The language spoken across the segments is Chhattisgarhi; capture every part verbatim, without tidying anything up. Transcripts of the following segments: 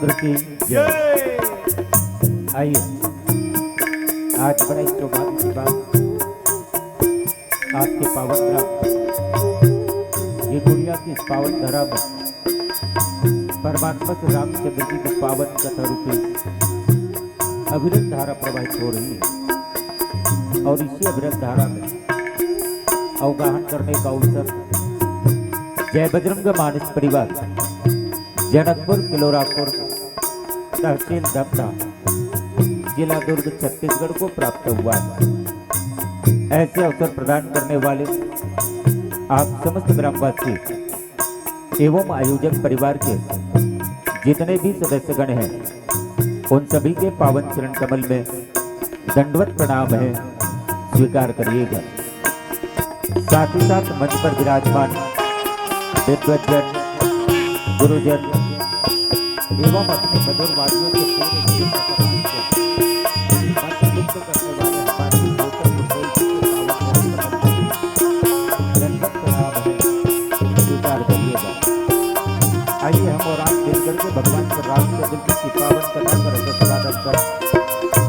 की जय। आइए, आज बड़ा ही सौभाग्य की बात, आपके पावन ग्राम ये गुड़िया की इस पावन धरा में परमात्मा श्री रामचंद्र जी की पावन कथा रूपी अविरत धारा प्रवाहित हो रही है। और इसी अविरत धारा में अवगाहन करने का अवसर जय बजरंग मानस परिवार, जनकपुर किलोरापुर, तहसील धमधा, जिला दुर्ग, छत्तीसगढ़ को प्राप्त हुआ है। ऐसे अवसर प्रदान करने वाले आप समस्त ग्रामवासी एवं आयोजक परिवार के जितने भी सदस्यगण हैं, उन सभी के पावन चरण कमल में दंडवत प्रणाम है, स्वीकार करिएगा। साथ ही साथ मंच पर विराजमान विद्वजन, गुरुजन एवं अपने मधुर वादियों से पूरे देश का सम्मान किया। मंच मुक्त करने वाले हमारे गोचर मंडल के पावन मंच पर दंडवत प्रणाम है, स्वीकार करिएगा। आइए, हम और आप मिलकर के भगवान श्री रामचंद्र जी की पावन कथा का रसस्वादन कर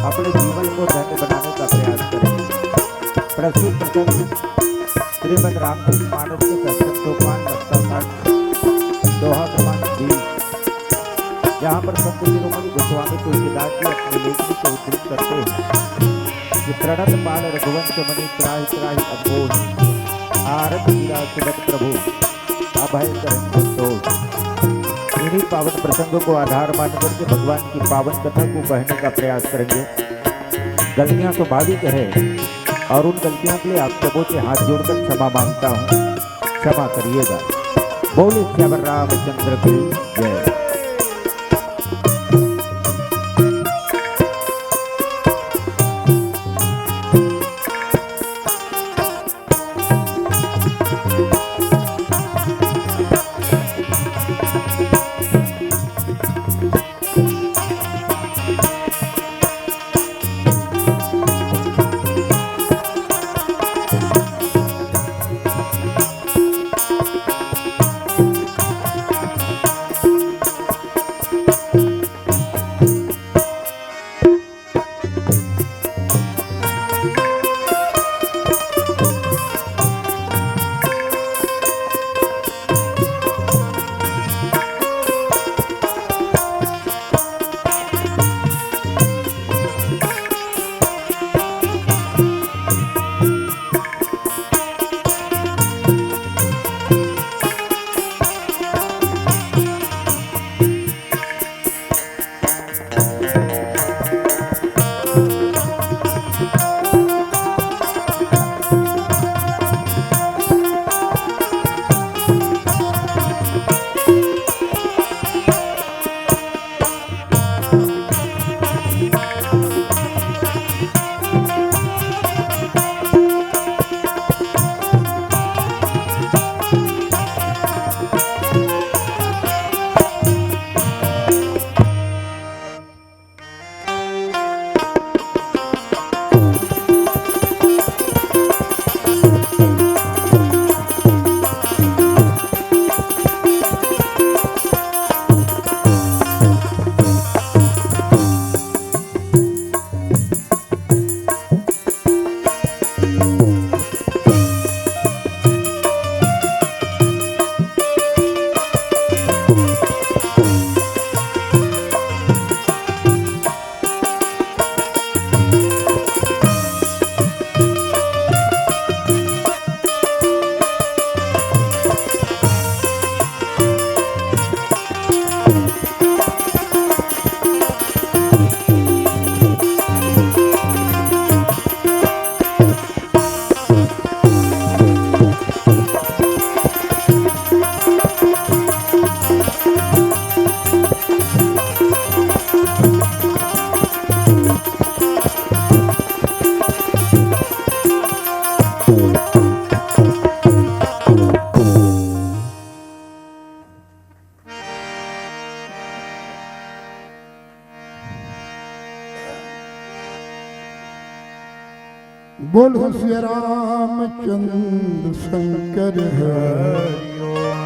अपने जीवन को धन्य बनाने का प्रयास करें। प्रस्तुत प्रसंग श्रीमद् रामचरित मानस के दसम सोपान, अवस्था खंड, दोहा क्रमांक बीस, जहाँ पर संत शिरोमणि गोस्वामी तुलसीदास जी अपनी लेखनी को उद्धृत करते हैं कि प्रणत पाल रघुवंश मणि त्राहि त्राहि अम्भोहि, आरत वीरा सुगत प्रभु अभय करण संतोष। इन्हीं पावन प्रसंग को आधार मान करके भगवान की पावन कथा को कहने का प्रयास करेंगे। गलतियां स्वाभाविक है और उन गलतियों के लिए आप सबों से हाथ जोड़कर क्षमा मांगता हूँ, क्षमा करिएगा। बोले सियावर रामचंद्र की जय। बोल सिया रामचंद्र शंकर हरि ओम।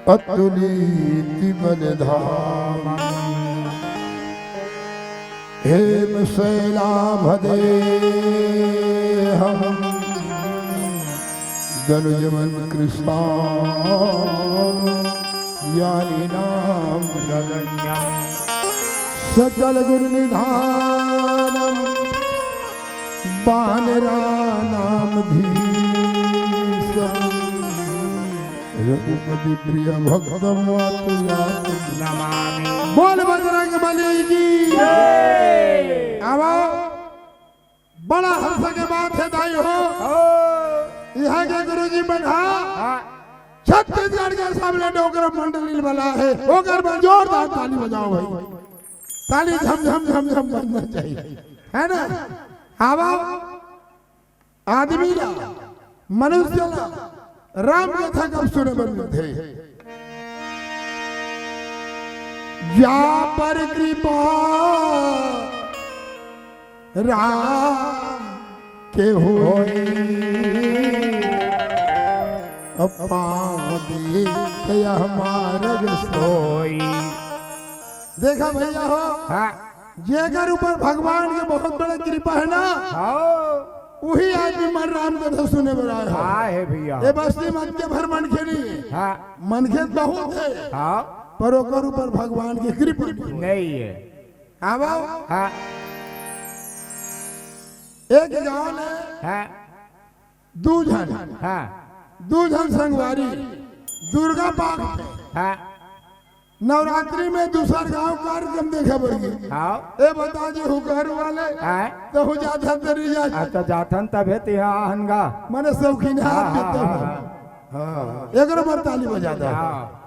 अतुलित बल धाम। हेम शैलाभदे हम दनुजवन कृष्णाम यानी नाम गगन्यम। सकल गुण निधानम बानरानाम भीषण। रघुपति प्रिय भक्तम वातुलातम नमामि। बोल बजरंग बली की। जय। आवा, बड़ा हर्ष के बात हे दाई हो। हाँ। इहाँ के गुरुजी मन हा हाँ। छत्तीसगढ़ के सामने डोकरा मंडली वाला हे, ओकर बर जोरदार ताली बजाओ भाई। ताली झम झम झम झम बजना चाहिए, है ना? आवा, आदमी ला, मनुष्य ला राम कथा कब सुने बर मिलथे? जा पर कृपा राम के होई, अब पाँव देख यह मारग सोई। देखा भैया हो, हाँ। जेकर ऊपर भगवान के बहुत बड़ा कृपा हे ना, हाँ। उही आदमी मन राम कथा सुने बर आए हो। हाँ हे भैया। ये बस्ती मन के भर मनखे नहीं हे। हाँ। मनखे बहुत हे। हाँ। पर ओकर ऊपर भगवान के कृपा नहीं हे। हाँ बाबू। हाँ। एक गांव में हाँ। दू झन, हाँ। दू झन संगवारी दुर्गा पाठ पे हाँ। नवरात्रि में दूसर गांव कार्यक्रम देखे बर गे। हाँ। ए बता जी हुकार वाले हाँ। तो हूँ जाथन तो नहीं जा। अच्छा जाथन तभे ते यहाँ आहन गा। मने शौकीन है हाँ, आप हाँ, तो। हाँ, हाँ। हाँ। एकरो बर ताली बजा दो। हाँ।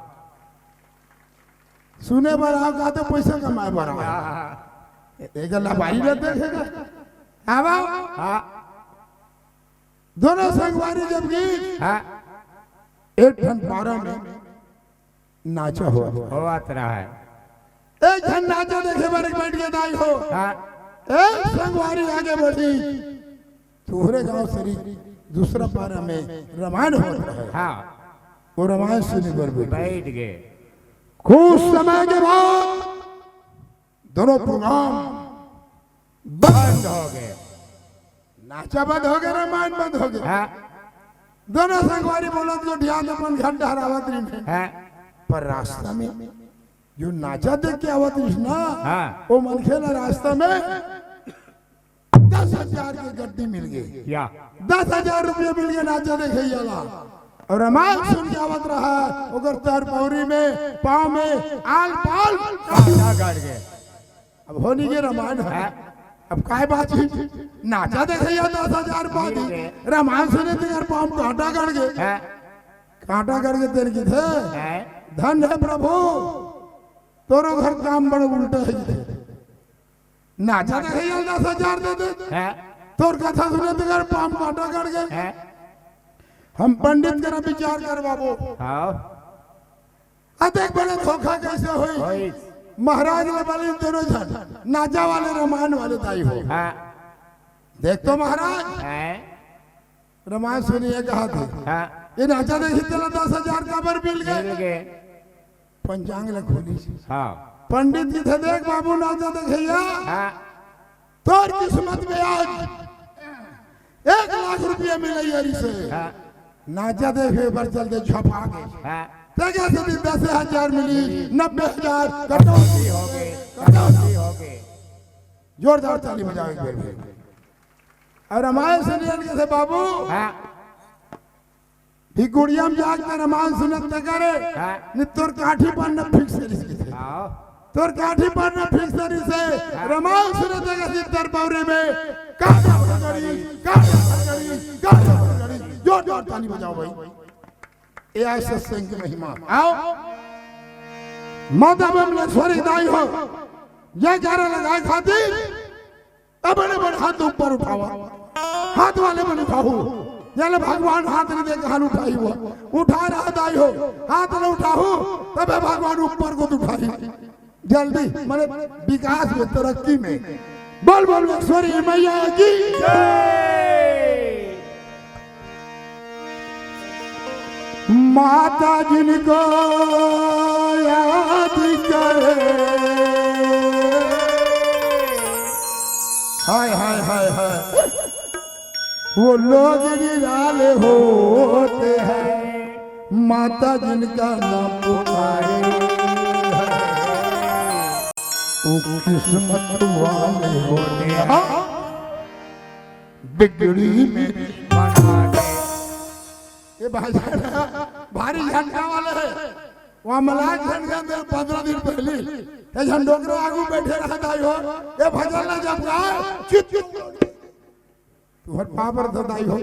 सुने बर आओ का तो पैसा कमाए बर आओ। हाँ, हाँ। एक लबारी न देखेगा। हाँ बाबू। हाँ। दोनों संगवारी जब गीत हाँ। एक ठन पारा में नाचा हो होवत रहा है। एक झन नाचा देखे बर बैठ के दाई हो। हाँ। एक संगवारी आगे बढ़ी, तोहरे गांव सरी दूसरा पारा में रामायण होत रहे। हाँ। वो रामायण सुने बर बैठ बैठ गए। कुछ समय के बाद दोनों प्रोग्राम बंद हो गए। नाचा बंद हो गया, रामायण बंद हो गया। हाँ। दोनों संगवारी बोलत गोठियात अपन घर डहर आवत रहिन। हाँ। पर रास्ता में जो नाचा देख के आवत रहिस ना, हाँ। वो मनखे ला रास्ता में दस हजार के गड्डी मिल गई। या। दस हजार रुपया मिल गया नाचा देखइया ला। और रामायण सुन के आवत रहा, ओकर चार पौरी में, पाँव में, आल पाल कांटा गड़ गए। अब होनी के रामायण है। हाँ। अब काय बात है? नाचा देखइया दस हजार पादी, ठीक है। रामायण सुने तेकर पाँव कांटा गड़ गए। हाँ। कांटा गड़ गए तेन की थे। हाँ। धन है प्रभु, तोरो घर काम बड़ा उल्टा है। नाचा देखइया दस हजार दे दे। हाँ। तोर कथा सुने तेकर पाँव कांटा गड़ गए। हाँ। हम पंडित करा विचार करवाबो। हाँ। अतेक बड़े धोखा कैसे होई? होई। महाराज ले बोले दोनों झन, नाचा वाले रामायण वाले दाई हो। हाँ। देख तो महाराज, हैं? रामायण सुनिए कहा थे। हाँ। ये नाचा देखी तेला दस हजार काबर मिल मिल गए? गए। पंचांग ले खोली। हाँ। पंडित जी थे, देख बाबू नाचा देखइया। हाँ। तोर किस्मत में आज एक लाख रुपया मिलइया रिसे। हाँ। नाचा देखे बर चलते झपा के। हाँ। तेजा से भी दस हजार मिली, नब्बे हजार कटौती हो गए, कटौती हो गए। जोरदार ताली बजाओ एक बार फिर। और रामायण सुनिए कथे बाबू। हाँ। भी गुड़िया में जाके रामायण सुनत न करे, हाँ। नहीं तोर काठी पर न फिक्स रिस के थे। हाँ। तोर काठी पर न फिक्स रिस से, हाँ। रामायण सुनत न करे सिद्धर पौरी में, काटा फटकड़ी, काटा फटकड़ी, काटा फटकड़ी। जोर जोर ताली बजाओ भाई। ये आय सत्संग की महिमा। आओ। माता बमलेश्वरी दाई हो, जयकारा लगाए खातिर अब बड़े बड़े हाथ ऊपर उठावा, हाथ वाले मन उठाओ। जेला भगवान हाथ नहीं दे के हाथ उठाई हुआ, उठा रहा दाई हो, हाथ न उठाओ, तबे भगवान ऊपर को उठाई। जल्दी, माने विकास में, तरक्की में। बोल बमलेश्वरी मैया की जय। माता जिनको याद करे, हाय, हाय, हाय, हाय, वो लोग निराले होते हैं, माता जिनका नाम पुकारे हैं, वो किस्मत वाले होते हैं। हाँ, बिगड़ी मेरी बना दे। ये भाई, भारी झंडा वाले हैं। वहाँ मलाह झंडा दे पंद्रह दिन पहले, ये झंडोकरो आगू बैठे रहता हो, ये भजन ला जब गाए, चित, चित। तुहर पाँव परथंव दाई हो,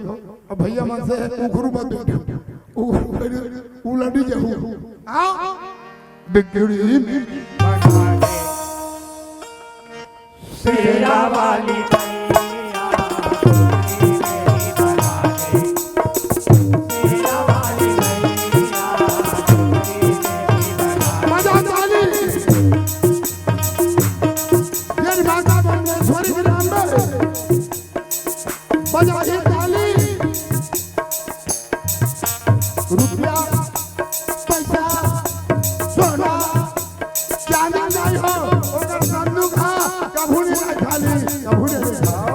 अब भैया मन से उखरू मत बैठो, उखरू बैठो, उलटी जाहू। आओ, बिगड़ी शेरा वाली मैया, शेरा वाली मैया, मजा वाली। ये माता भुवनेश्वरी विराम में बजाही ताली। रुपया, पैसा, सोना, चांदी नहीं हो, ओकर संदूक हा, कभू नहीं रहे खाली, कभू नहीं रहे खाली।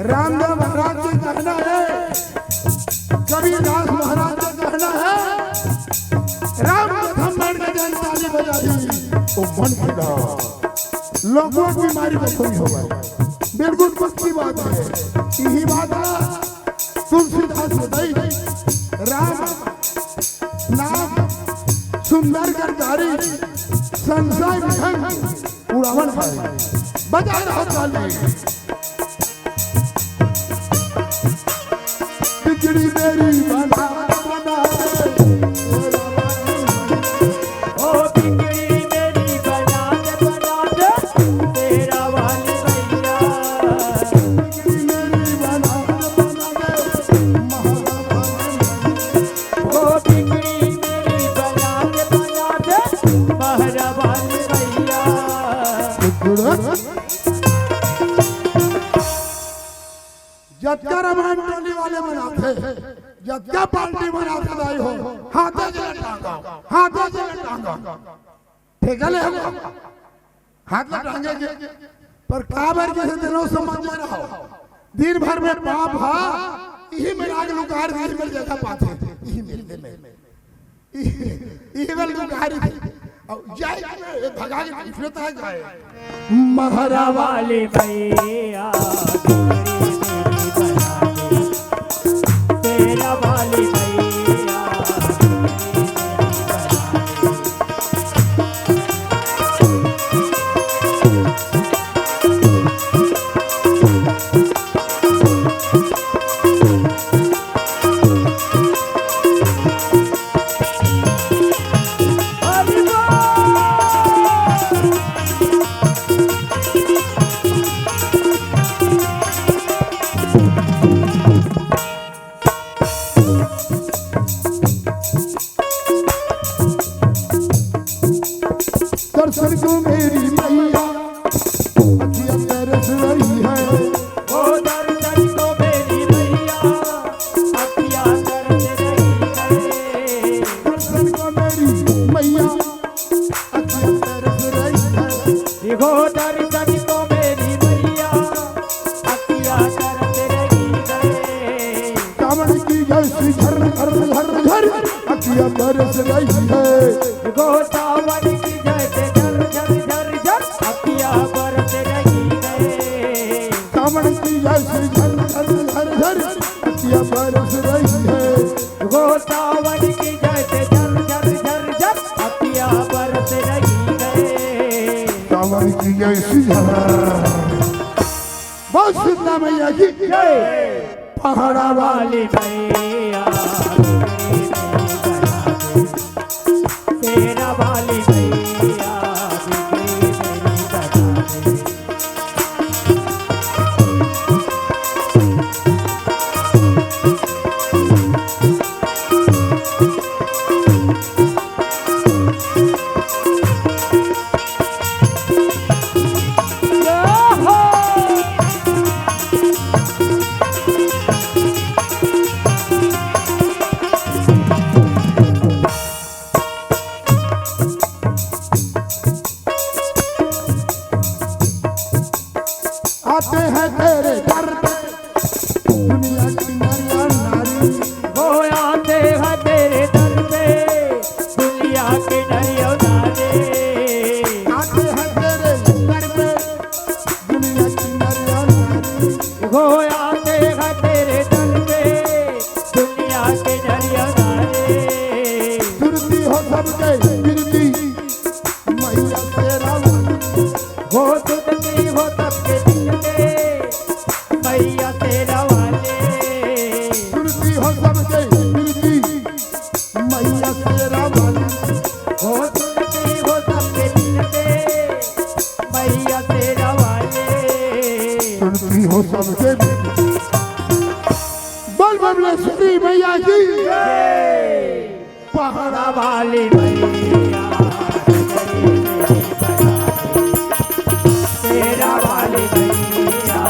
रामदेव महाराज के कहना है, कबीरदास महाराज के कहना है, राम कथा मांड के जन ताली बजाही, वो मन खुला। लोगों की बीमारी को कोई होगा, बिल्कुल पक्की बात है। यही बात है, तुलसीदास बताई, राम नाम सुंदर कर गारी, संसार विहंग उड़ावन भाई। बजा रहो ताली। बिगड़ी मेरी बना, बना दे। ओ बिगड़ी मेरी बना दे, बना दे, शेरा वाली मैया। बिगड़ी मेरी बना दे, बना दे, महारानी। ओ बिगड़ी मेरी बना दे, बना दे, महारानी मैया। बिगड़ जतका रामायण टोली वाले मन आथे, जतका पार्टी मन आथे दाई हो, हाथे जे ला टांगा, हाथे जे ला टांगा। ठेका ले हम हाथ ला टांगे के, पर काबर के से दिनों समझ में रहो। दिन भर में पाप हा, इही में आग लुकार, इही में जगह पाथे, इही में, इही में। इही बल दुखारी थी। अब जाए के भगा के निकलता है गाय। महरा वाली मैया, तेरा वाली मैया। दर्शन को मेरी मैया अखियां तरस रही है। ओ दर्शन को मेरी मैया अखियां तरस रही है। दर्शन को मेरी मैया अखियां तरस रही है। देखो दर्शन को मेरी मैया अखियां तरस रही है। सावन की जैसी झर झर झर झर अखियां बरस रही है। गो सावन की जैसे झर झर झर झर अखियां बरस रही है। सावन की जैसी झर झर झर झर अखियां बरस रही है। गो सावन की जैसे झर झर झर झर अखियां बरस रही है। सावन की जैसी झर। बोल शीतला मैया की जय। पहाड़ा वाली मैया, शेरा वाली मैया। आते हैं तेरे दर पे दुनिया की नर और नारी। वो आते हैं तेरे दर पे दुनिया के नर और नारी। आते हैं तेरे दर पे दुनिया की नर और नारी। वो आते हैं तेरे दर पे दुनिया के नर और नारी। सुरती हो सबके बिनती मैया शेरा वाली। हो सुनती हो सबके दिल के मैया शेरा वाली। सुनती हो सबके बिनती मैया शेरा वाली। हो सुनती हो सबके दिल के मैया शेरा वाली। सुनती हो सबके बिनती। बोल बमलेश्वरी मैया की। पहाड़ा वाली मैया, शेरा वाली मैया।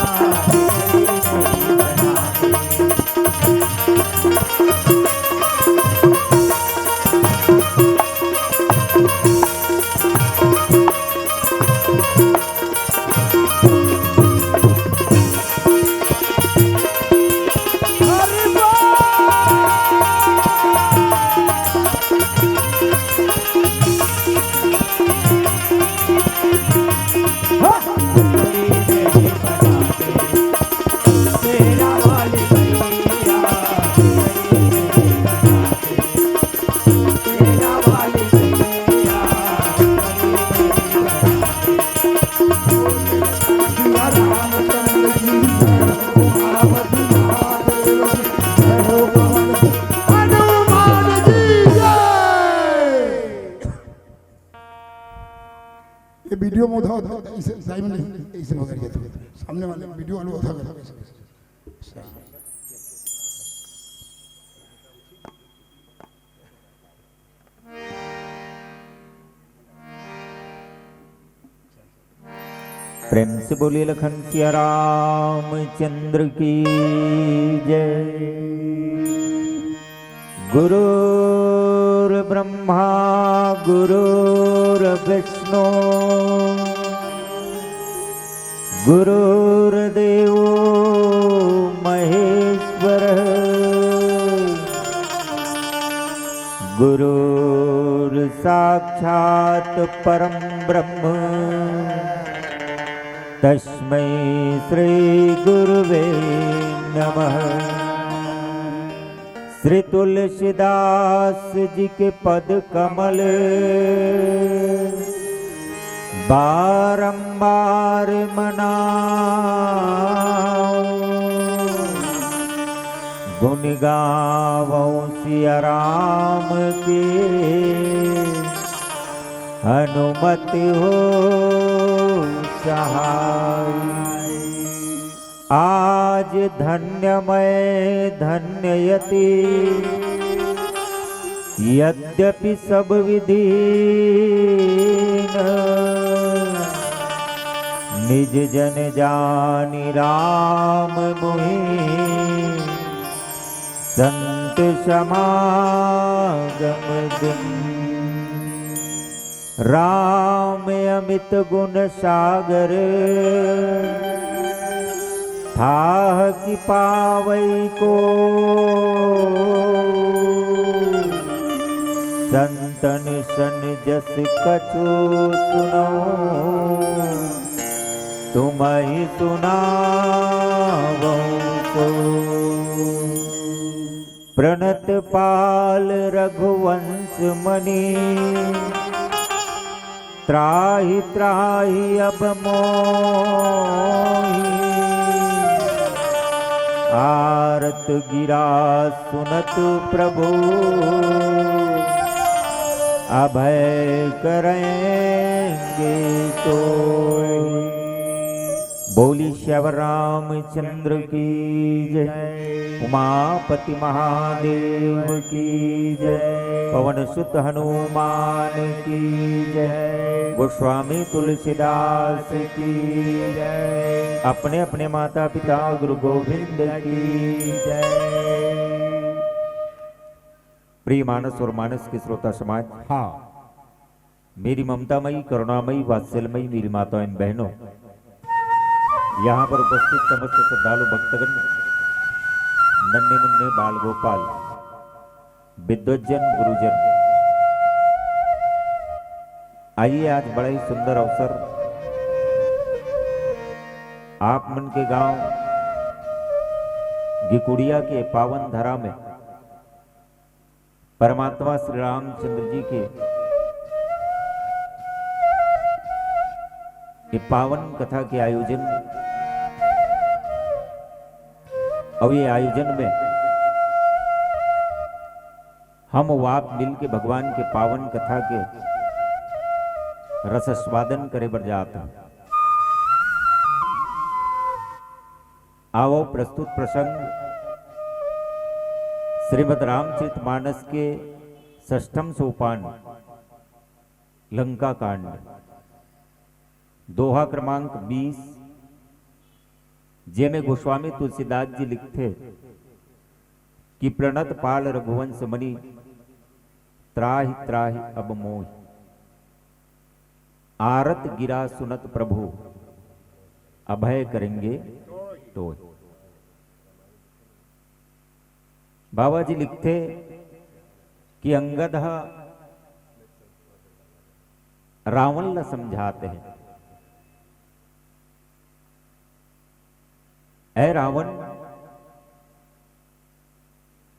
ये वीडियो में उठाओ, उठाओ, इसे, साइमन, इसे पकड़ के, सामने वाले वीडियो वाले उठा कर। प्रेम से बोलिए लखन सिया रामचंद्र की जय। गुरुर्ब्रह्मा गुरुर्विष्णु गुरुर्देवो महेश्वरः। गुरुर्साक्षात् परं ब्रह्म तस्मै श्री गुरुवे नमः। श्री तुलसीदास जी के पद कमल बारंबार मनाओ, गुण गावो सिया राम के हनुमत हो सहाय। आज धन्य मैं धन्य यति, यद्यपि सब विधि न, निज जन जानि राम मुहि संत समागम दिन। राम अमित गुण सागर, थाह कि पावै को। संतन सन जस कछु सुनौ, तुम्हि सुनावौ सो। प्रणत पाल रघुवंश मनि, त्राहि त्राहि अब मोहि। आरत गिरा सुनत प्रभु, अभय करेंगे सोई। बोली सियावर रामचंद्र की जय, उमापति महादेव की जय, पवन सुत हनुमान की जय, गोस्वामी तुलसीदास की जय, अपने अपने माता पिता गुरु गोविंद की जय। प्रिय मानस और मानस के श्रोता समाज, हाँ। मेरी ममतामयी, करुणामयी, वात्सल्यमयी मेरी माताओं एवं बहनों, यहाँ पर उपस्थित समस्त श्रद्धालु भक्तगण, नन्हे मुन्ने बाल गोपाल, विद्वज्जन गुरुजन, आइए, आज बड़ा ही सुंदर अवसर, आप मन के गांव गिकुड़िया के पावन धरा में परमात्मा श्री रामचंद्र जी के ये पावन कथा के आयोजन, और ये आयोजन में हम अउ आप मिल के भगवान के पावन कथा के रसास्वादन करे बर जात हन। आवो, प्रस्तुत प्रसंग श्रीमद् रामचरित मानस के षष्ठम सोपान, लंका कांड, दोहा क्रमांक बीस, जेमे गोस्वामी तुलसीदास जी लिखथे कि प्रणत पाल रघुवंश मणि, त्राहि त्राहि अब मोहि। आरत गिरा सुनत प्रभु, अभय करेंगे तोहि। बाबा जी लिखथे कि अंगद ह रावण ला समझात हे, "ऐ रावण,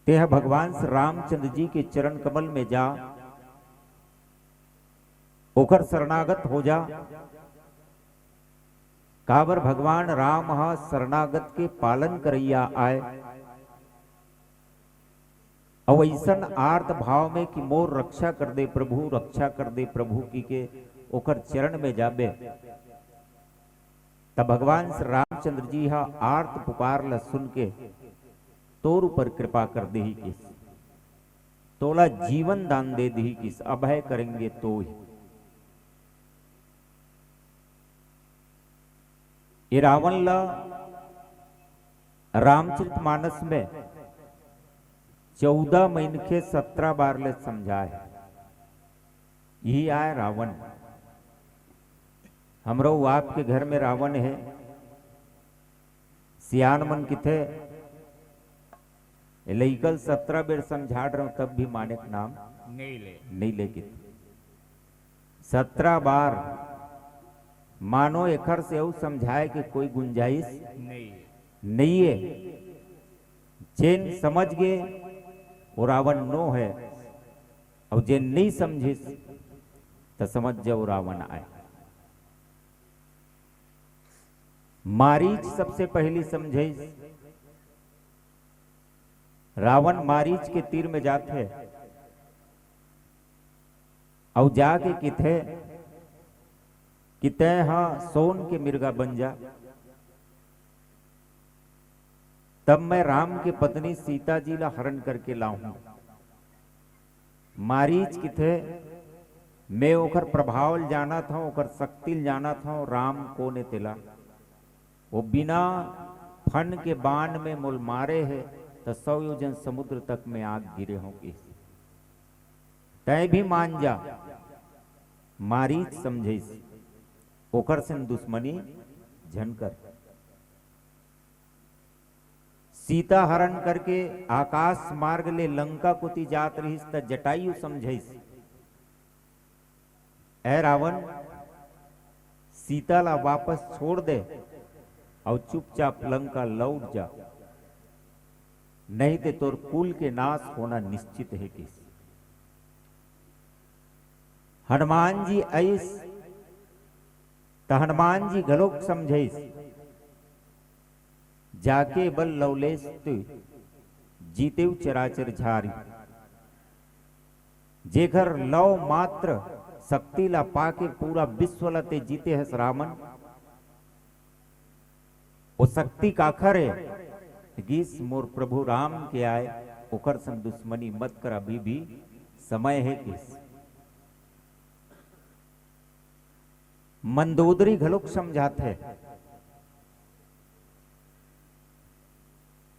तेह भगवान श्री रामचंद्र जी के चरण कमल में जा, ओकर शरणागत हो जा।" काबर भगवान राम ह शरणागत के पालन करइया आय। अउ अइसन आर्त भाव में कि मोर रक्षा कर दे प्रभु, रक्षा कर दे प्रभु, कहिके ओकर चरण में जाबे, त भगवान श्री रामचंद्र जी ह आर्त पुकार ल सुन के तोर ऊपर कृपा कर देही किस, तोला जीवन दान दे देही किस, अभय करेंगे तोहि। ये रावण ला रामचरित मानस में चौदह महीन के सत्रह बार ले समझाए। यही आय रावण। हमरो आपके घर में रावण हे। सियान मन किथे, "ए लइकल सत्रह बेर समझात रहूं, तब भी माने के नाम नइ ले।" नइ ले किथे। सत्रह बार मानो एखर से अउ समझाए के कोई गुंजाइश नइ हे। नइ हे। जेन समझ गे, वो रावण नो हे, अउ जेन नइ समझिस, त समझ जाओ रावण आय। मारीच सबसे पहिली समझइस। रावण मारीच के तीर में जाथे, अउ जाके किथे कि तैं ह सोन के मिर्गा बन जा, तब मैं राम के पत्नी सीता जी ला हरण करके लाहूं। मारीच किथे, "मैं ओकर प्रभाव ल जानत हंव, ओकर शक्ति ल जानत हंव, राम कोन ए तेला। वो बिना फन के बाण में मोल मारे हे, त सौ योजन समुद्र तक में आग गिरे हों," किस। "तैं भी मान जा," मारीच समझइस, "ओकर संग दुश्मनी झन कर।" सीता हरण करके आकाश मार्ग ले लंका कोति जात रहिस, त जटायु समझइस, "ऐ रावण, सीता ला वापस छोड़ दे अउ चुपचाप लंका लौट जा, नहीं ते तोर कुल के नाश होना निश्चित हे," किस। हनुमान जी अइस, त हनुमान जी घलोक समझइस, "जाके बल लवलेस तू, जीतेउ चराचर झारी।" जेकर लव मात्र शक्ति ला पाके पूरा विश्व ला ते जीते हस रावण, वो शक्ति काखर हे? गिस मोर प्रभु राम के आय, ओकर संग दुश्मनी मत कर, अभी भी समय हे गिस। मंदोदरी घलोक समझाथे,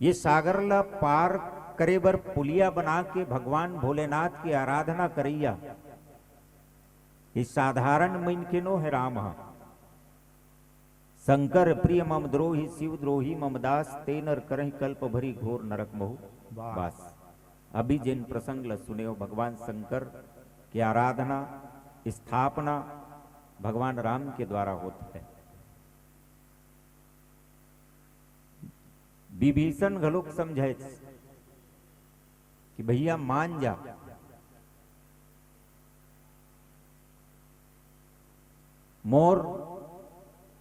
ये सागर ला पार करे बर पुलिया बना के भगवान भोलेनाथ की आराधना करइया, ये साधारण मनखे नो हे राम ह। शंकर प्रिय मम द्रोही, शिव द्रोही मम दास, ते नर करहि कल्प भरि घोर नरक महु वास। अभी जेन प्रसंग ल सुनेव, भगवान शंकर के आराधना, स्थापना भगवान राम के द्वारा होत हे। विभीषण घलोक समझाइस कि भैया मान जा, मोर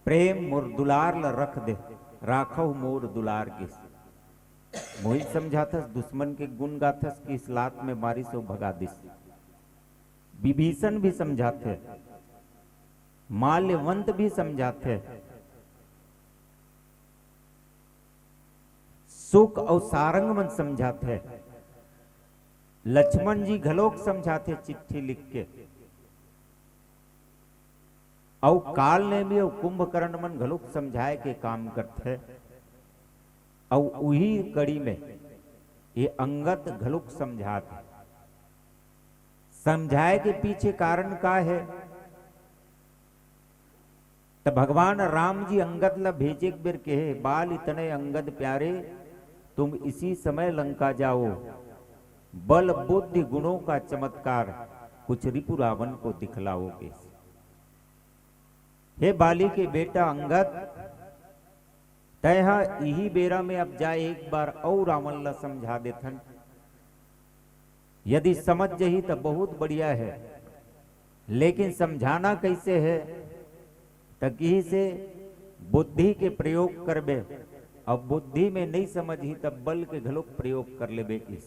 प्रेम, मोर दुलार ल रख दे, राखव मोर दुलार गिस। मोहित समझाथस, दुश्मन के गुण गाथस कि इस लात में मारिस अउ भगा दिस। विभीषण भी समझाथे, माल्यवंत भी समझाथे, सुक अउ सारंग मन समझाथे, लक्ष्मण जी घलोक कड़ी में समझाथे चिट्ठी लिख के, अउ काल नेमी अउ कुंभकर्ण मन घलोक समझाए के काम करथे। अउ उही कड़ी में ये अंगद घलोक समझाथे। समझाए के पीछे कारण का हे? त भगवान राम जी अंगद ल भेजे के बेर कहे, "बाल इतने अंगद प्यारे, तुम इसी समय लंका जाओ, बल बुद्धि गुणों का चमत्कार कुछ रिपु रावण को दिखलाओगे।" हे बाली के बेटा अंगद, तैं ह इही बेरा में अब जा, एक बार अउ रावण ल समझा देथन। यदि समझ जही त बहुत बढ़िया हे, लेकिन समझाना कैसे हे? त किही से बुद्धि के प्रयोग करबे, अउ बुद्धि में नहीं समझही त बल के घलोक प्रयोग कर लेबे किस।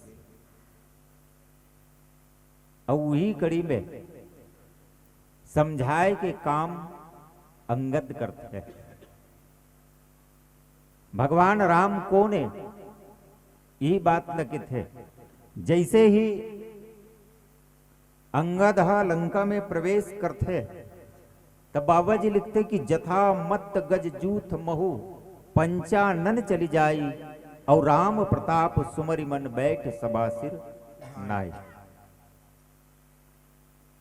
अउ उही कड़ी में समझाए के काम अंगद करथे। भगवान राम कोन ए, इही बात ल कथे। जैसे ही अंगद ह लंका में प्रवेश करथे, तब बाबा जी लिखथे कि "जथा मत्त गज जूथ महु, पंचानन चली जाई, अउ राम प्रताप सुमरि मन बैठ सभा सिर नाई।"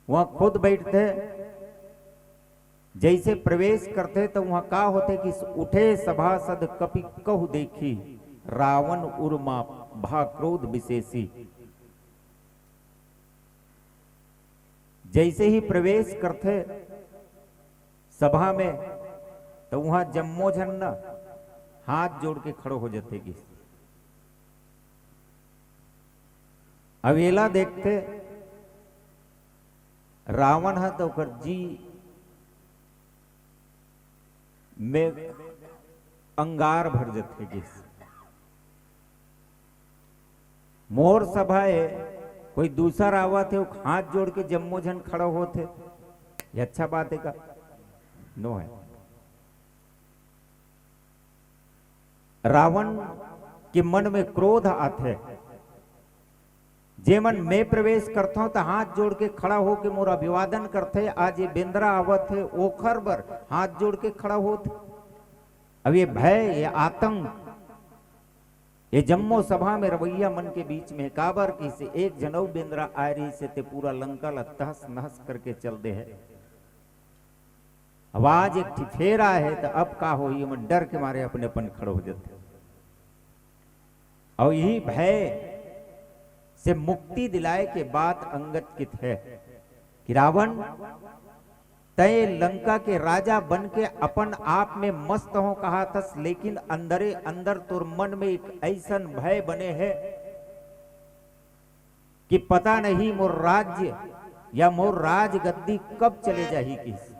वहां खुद बैठथे, जैसे प्रवेश करथे त वहां का होथे कि "उठे सभासद कपि कहु देखी, रावण उर्मा भा क्रोध विशेषी।" जैसे ही प्रवेश करथे सभा में, त उहां जम्मो झन न हाथ जोड़ के खड़ो हो जथे गिस। अब एला देखथे रावण ह, त ओकर जी में अंगार भर जथे गिस। मोर सभा ए, कोई दूसर आवत हे, हाथ जोड़ के जम्मो झन खड़ा होत हे, ये अच्छा बात हे का? नो हे। रावण के मन में क्रोध आथे, जे मन में प्रवेश करथव त हाथ जोड़ के खड़ा होके मोर अभिवादन करथे, आज ये बेंदरा आवत हे, ओखर बर हाथ जोड़ के खड़ा होत। अब ये भय, ये आतंक, ये जम्मो सभा में रवैया मन के बीच में काबर किसे एक झन अउ बेंदरा आए रहिसे, ते पूरा लंका ल तहस नहस करके चल दे हे। अब आज एक ठी फेर आए हे, त अब का होही, मन डर के मारे अपन अपन खड़ो हो जथे। अउ इही भय से मुक्ति दिलाए के बात अंगद किथे कि रावण, तैं लंका के राजा बन के अपन आप में मस्त हो कहाथस, लेकिन अंदरे अंदर तोर मन में एक ऐसन भय बने हे कि पता नहीं मोर राज्य या मोर राजगद्दी कब चले जाही किस।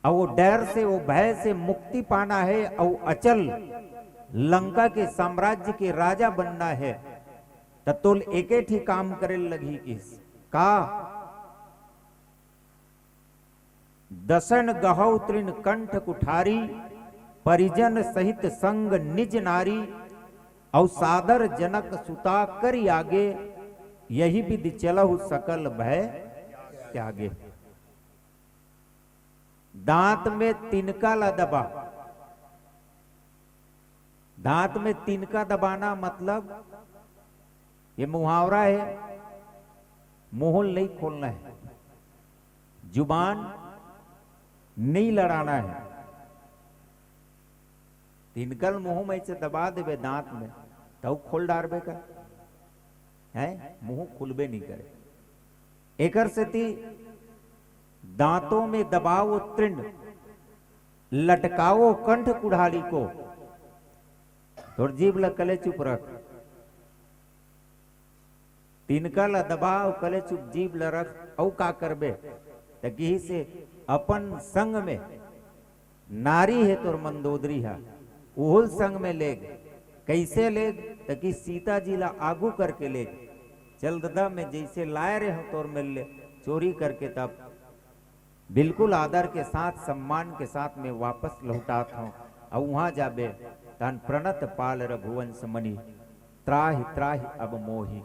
अउ वो डर से, वो भय से मुक्ति पाना हे अउ अचल लंका के साम्राज्य के राजा बनना हे, त तोल एके ठी काम करे लगही किस। का? दसन गहौ तृण कंठ कुठारी, परिजन सहित संग निज नारी, अउ सादर जनक सुता करि आगे, यहि बिधि चलहु सकल भय त्यागे। दांत में तिनका ला दबा। दांत में तिनका दबाना मतलब ये मुहावरा हे, मुंह नहीं खोलना हे, जुबान नहीं लड़ाना हे। तिनका ल मुंह में से दबा देबे दांत में, तउ खोल डारबे का? हैं? मुंह खुलबे नहीं करे। एकर सेती दांतों में दबाओ तृण, लटकाओ कंठ कुढ़ाड़ी को। तोर जीभ ल कले चुप रख। तिनका ल दबा अउ कले चुप जीभ ल रख, अउ का करबे? त किहिसे अपन संग में नारी हे तोर मंदोदरी हा, उहुल संग में लेग। कइसे लेग? त कि सीता जी ला आगू करके लेग। चल ददा, मैं जइसे लाय रेहेंव तोर मेर ले चोरी करके, तब बिल्कुल आदर के साथ, सम्मान के साथ में वापस लहुटात हंव। अउ उहां जाबे, तहां प्रणत पाल रघुवंश मनि, त्राहि त्राहि अब मोहि।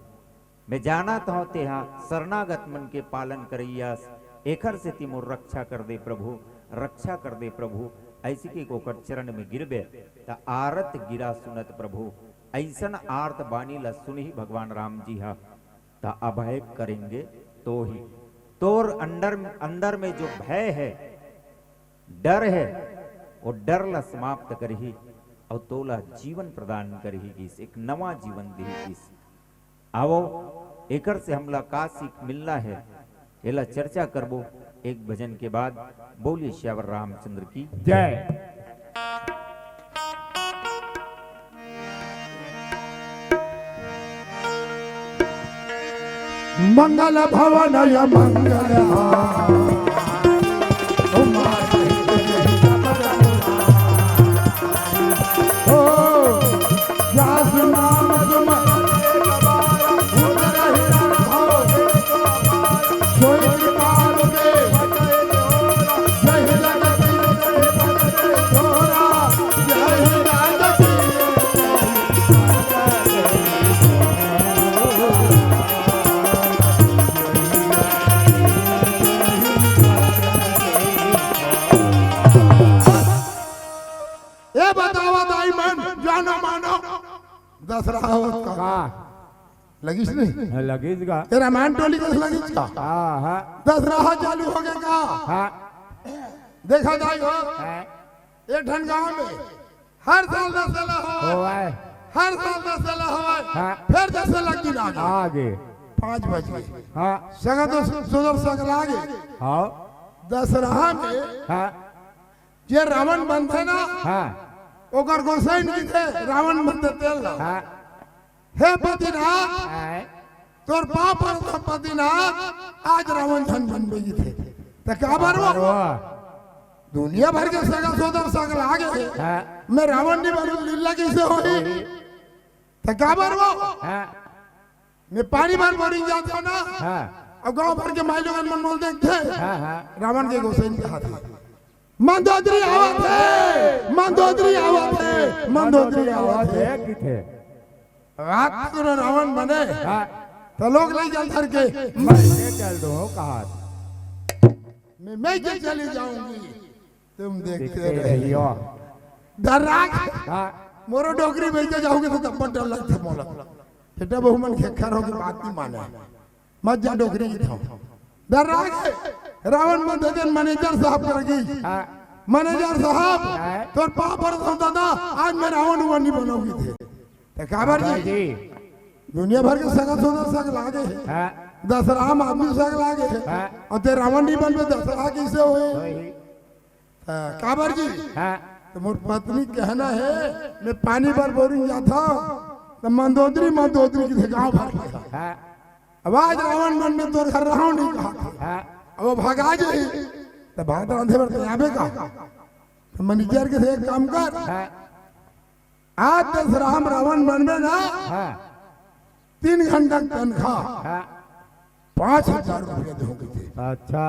मैं जानत हंव, तेहा शरणागत मन के पालन करइया अस, एखर सेती मोर रक्षा कर दे प्रभु, रक्षा कर दे प्रभु। अइसे कहिके ओकर चरण में गिरबे, त आरत गिरा सुनत प्रभु, अइसन आर्त बानी ला सुनही भगवान राम जी हा, त अभय करेंगे तोहि। तोर अंदर, अंदर में जो भय हे, डर हे, वो डर ला समाप्त करही अउ तोला जीवन प्रदान करही किहिस, एक नवा जीवन दिही किहिस। आवो, एकर से हमला का सीख मिलना हे, एला चर्चा करबो एक भजन के बाद। बोलिए सियावर रामचंद्र की जय। मंगल भवन या मंगल हार। ओ माँ, ओ, या सुनाम सुमन। ए बतावा दाई मन, जानो मानो, दसरहा होत का? का? लगिस नहीं? हाँ, लगिस का? ए रामायण टोली कस लगिस का? हाँ, हाँ। दसरहा चालू होगे का? हाँ। देखा दाई हो, हाँ। ए ठन गांव में हर साल दसरहा होवय। होवय। हर साल दसरहा होवय। हाँ। फेर दसरहा लग दिन आगे। आगे। पाँच बजे। हाँ। संगत तो सो-, सोदर सकल आगे। हाँ। दसरहा में हाँ। जे रावण बनथे ना, हाँ। ओकर गोसाइन कहिथे, रावण बनथे तेल ला। हाँ। हे पतिनाथ, हाँ। तोर पाँव परत हंव पतिनाथ, आज रावण झन बनबे कहिथे। त काबर वो? काबर वो? दुनिया भर के सगा सोदर सकल आगे हे। हाँ। मैं रावण नहीं बनूं, लीला कइसे होही? होही। त काबर वो? हाँ। मैं पानी भर बोरिंग जात हंव ना। हाँ। अउ गांव भर के माईलोगन मन मोला देखथे। हाँ, हाँ। रावण के गोसाइन कहाथे। मंदोदरी आवत हे, मंदोदरी आवत हे, मंदोदरी आवत हे। कहिथे। रात को रावण बने, हाँ। त लोग लइ चल धर के। मैं के चल दूं, कहा। मैं, मैं के चली जाऊंगी, तुम देखते देखते रहियो। रहियो। डर्रागे। हाँ। मोरो डोकरी बइठे जाहूं त तब डर लगथे मोला। बेटा बहू मन खेखर होके बात नहीं माने। मत जा डोकरी कहिथंव। डर्रागे, रावण मन दे देन मैनेजर साहब कर गई। हाँ। मैनेजर साहब, हाँ। तोर पाँव परत हंव दादा, आज मैं रावण उवन नहीं बनंव कहिथे। त काबर जी? जी। दुनिया भर के सगा सोदर सकल आगे हे। हाँ। दसरहा में आदमी सकल आगे हे। हाँ। अउ तें रावण नहीं बनबे, दसरहा कइसे होही? होही। त काबर जी? हाँ। त मोर पत्नी कहना हे, मैं पानी भर बोरिंग जात हंव, त मंदोदरी, मंदोदरी कहिथे गांव भर के। हाँ। अब आज रावण बनबे, तोर घर रहंव नहीं कहाथे। हाँ। अब वो भगा जाही, त भात रांधे बर तें आबे का? त मैनेजर कहिथे एक काम कर, हाँ। आज दसरहा में रावण बनबे ना, हाँ। तीन घंटा के तनखा, हाँ। पाँच हजार रुपया देहूं कहिथे। अच्छा।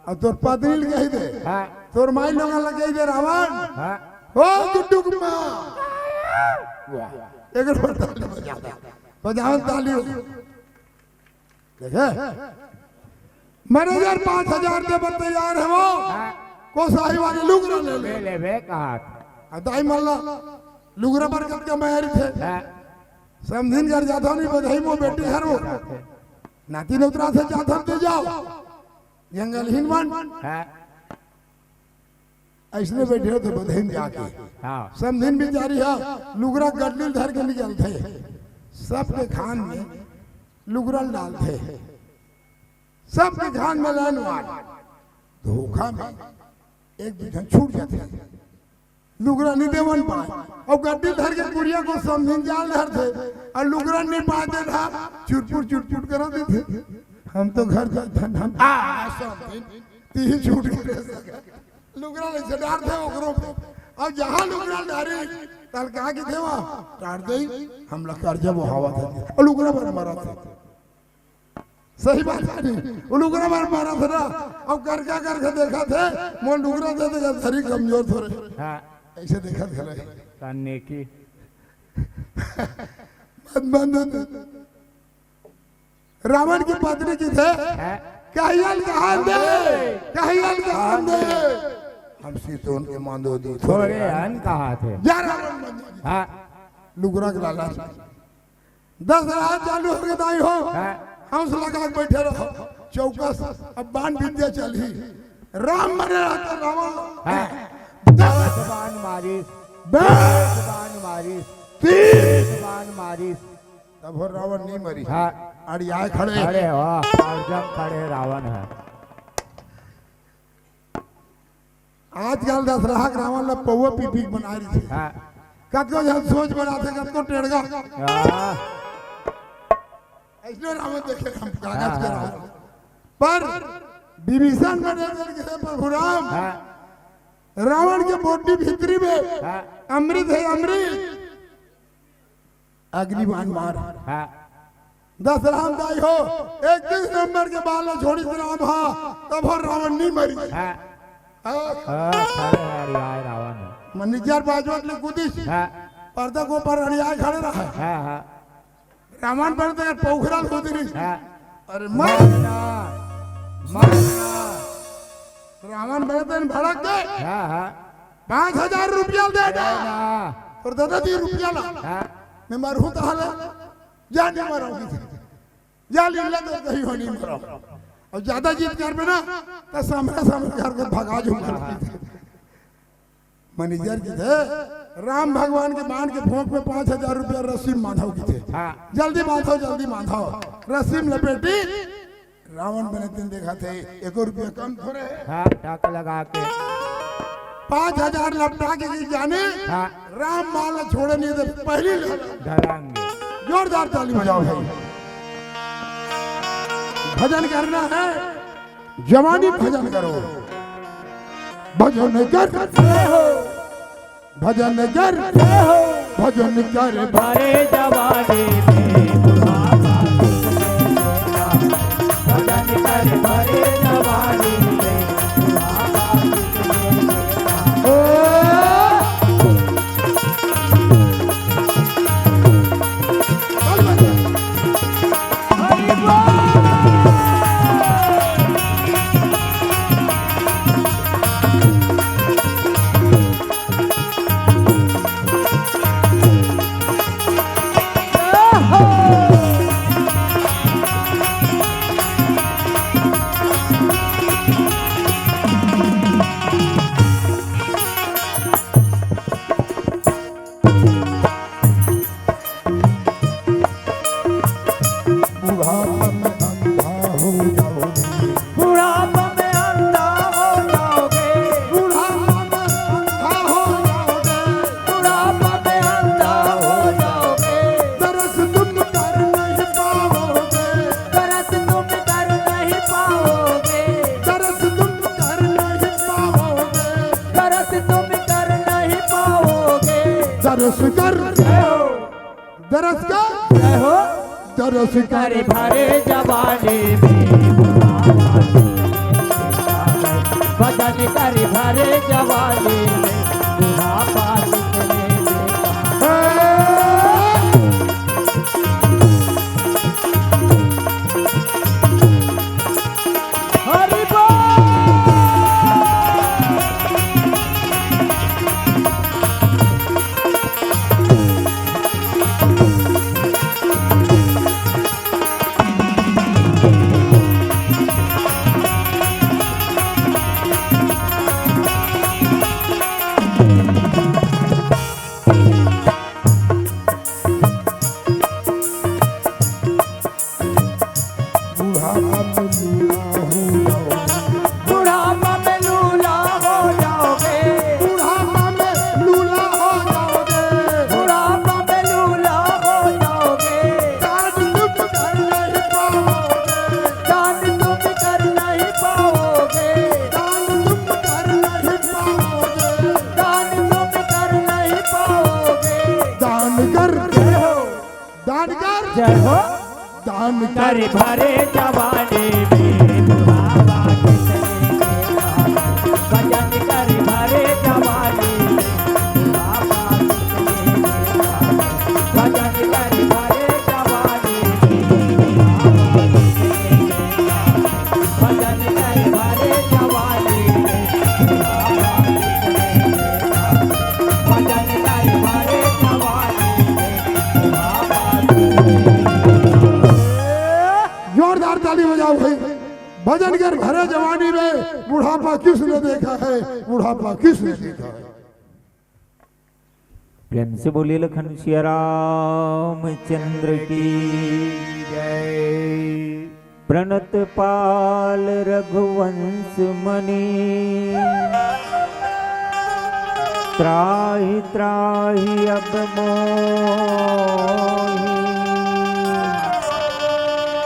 अउ तोर पत्नी ल कहि दे, हाँ। तोर माईलोगन ल कहि दे रावण, हाँ। ओ गुड्डू के माँ। वाह। एक बार ताली बजा दे। बजाओ ताली। देखे? मैनेजर पाँच हजार दे बर तैयार हे वो। हाँ। कोसाही वाली लुगरा ले ले। ले लेबे कहा। अउ दाई मन ला लुगरा बर कतका मया रहिथे। हाँ। समधिन घर जाथंव नहीं बधाई मो बेटी घर वो। नाती नोतरा से जाथंव ते जाव। जंगल हिन मन। हाँ। अइसने बइठे रहिथे बधइन जाके। हाँ। समधिन बिचारी ह लुगरा गड्डी ल धर के निकलथे, सबके खान में लुगरा ल डालथे, सबके खान में लाइन वार। धोखा में एक दू झन छूट जाथे, लुगरा नइ देवन पाय, अउ गड्डी धर के कुरिया को समधिन जाल धरथे, अउ लुगरा नइ पाय तेला चुरपुर चुरपुर करा देथे। हम तो घर जाथन, हम आ, समधिन, तिही छूट गे। लुगरा ले से डारथे ओकरो पे। अउ जहाँ लुगरा डारे, तहाँ का कहिथे, "वाह, डार दे, हमला करजा बोहावत हे।" अउ लुगरा बर मरत हे। सही बात हे नहीं? वो लुगरा बर मरत हे ना, अउ करजा करके देखथे, "मोर लुगरा दे दे, धरी कमजोर थोरे।" हाँ। अइसे देखत घलो हे। कान नेकी। मत, मत, मत। रावण के पत्नी कहिथे, हाँ। "कहिया ल कहान दे, कहिया ल कहान दे।" हम सीतोन के मांदो दी थोरे अन कहाथे। जा रावण मांदो दी। हाँ। लुगरा के लालच। दस रात चालू होगे दाई हो। हाँ। हंस लगा के बइठे रहो। चौकस, अब बाण विद्या चलही। राम मरे रहते रावण। हाँ। दस बाण मारिस। बे- दस बाण मारिस। तीस। दस बाण मारिस। तभो रावण नइ मरिस। हाँ। अड़ियाए खड़े। अरे वाह, एकदम खड़े रावण हे। आजकल दसरहा के रावण ला पौवा पी पी के बनाए रहिथे। हाँ। कतको झन सोच बनाथे, कतको टेड़गा। हाँ। अइसने रावण देखे हम कागज के हाँ, रावण। हाँ। पर विभीषण बने देखे प्रभु राम। हाँ। रावण के body भीतरी में हाँ। अमृत हे, अमृत। अग्नि बाण मार। हाँ। दसरहा म दाई हो, इकतीस नंबर के बाण ला छोड़िस राम हा, तभो रावण नइ मरिस। हाँ। हाँ। हाँ, खड़े अड़ियाए रावण हे। मनीजर बाजवट ले कूदिस। हाँ। पर्दा के ऊपर अड़ियाए खड़े रहा। हाँ, हाँ। रावण बने ते पोखरा ल कूद रहिस। हाँ। अरे मार ना, मार ना। रावण बने ते भड़क गे। हाँ, हाँ। पाँच हजार रुपया दे दे ना। ना। तोर ददा दी रुपया ला। हाँ। मैं मरहूँ तहां ले। जा नइ मरव कहिथे। जा लीला तो कहीं हो नइ मरव। अउ जादा जिद करबे ना, त समरा समरा घर के भगा जहूँ। मनीजर कहिथे, राम भगवान के बाण के फोंक में पाँच हजार रुपया रस्सी म बांधव कहिथे। हाँ। जल्दी बांधव, जल्दी बांधव। रस्सी म लपेटी, रावण बने तेन देखथे, एको रुपया कम थोरे हे। हाँ, टाका लगा के। पाँच हजार लपटा के कि जाने, हाँ। राम बाण ला छोड़े नइ दे, पहिली ले। धरांगे। जोरदार ताली बजाव भाई। भजन करना हे, जवानी भजन करो। भजन करते हो। भजन कर, भजन कर भरे जवानी में बुढ़ापा। भजन कर भरे जवानी में बुढ़ापा। ओ। बुढ़ापा में अंधा हो जाओगे। बुढ़ापा में अंधा हो जाओगे। बुढ़ापा में अंधा हो जाओगे। बुढ़ापा में अंधा हो जाओगे। दरस तुम कर नहीं पाओगे। दरस तुम कर नहीं पाओगे। दरस तुम कर नहीं पाओगे। दरस तुम कर नहीं पाओगे। दरस कर। दरस का? जय हो। दरस कर भरे जवानी में बुढ़ापा। भजन कर भरे जवानी में बुढ़ापा। हरि बोल। कर भरे जवानी में बुढ़ापा किसने देखा है? भजन कर भरे जवानी में बुढ़ापा किसने देखा है? भजन कर भरे जवानी में बुढ़ापा किसने देखा है? भजन कर भरे जवानी में बुढ़ापा किसने देखा है? भजन कर भरे जवानी में बुढ़ापा किसने देखा है? जोरदार ताली बजाओ भाई। भजन कर भरे जवानी में बुढ़ापा किसने देखा है, बुढ़ापा किसने देखा है। प्रेम से बोलिए लखन सिया रामचंद्र की जय। प्रणत पाल रघुवंश मणि, त्राहि त्राहि अब मोहि।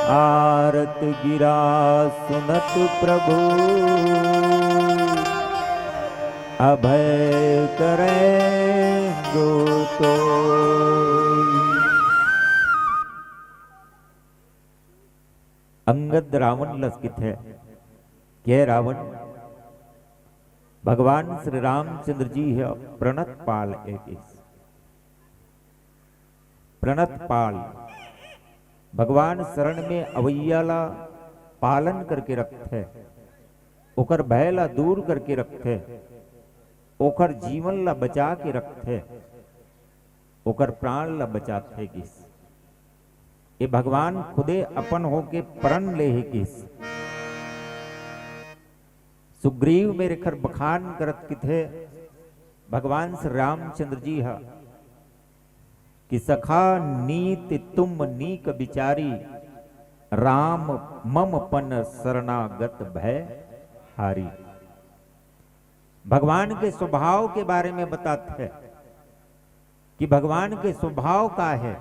आरत गिरा सुनत प्रभु, अभय करें जो तो। अंगद रावण ल कथे, के रावण, भगवान श्री रामचंद्र जी ह प्रणत पाल ए कहिस। प्रणत पाल, भगवान शरण में अवइया ला पालन करके रखथे, ओकर भय ला दूर करके रखथे, ओकर जीवन ला बचा के रखथे, ओकर प्राण ला बचाथे कहिस। ए भगवान खुदे अपन होके प्रण ले हे कहिस। सुग्रीव मेर एखर बखान करत कथे भगवान श्री रामचंद्र जी ह कि सखा नीत तुम नीक बिचारी, राम मम पन शरणागत भय हारी। भगवान के स्वभाव के बारे में बताथे कि भगवान के स्वभाव का हे।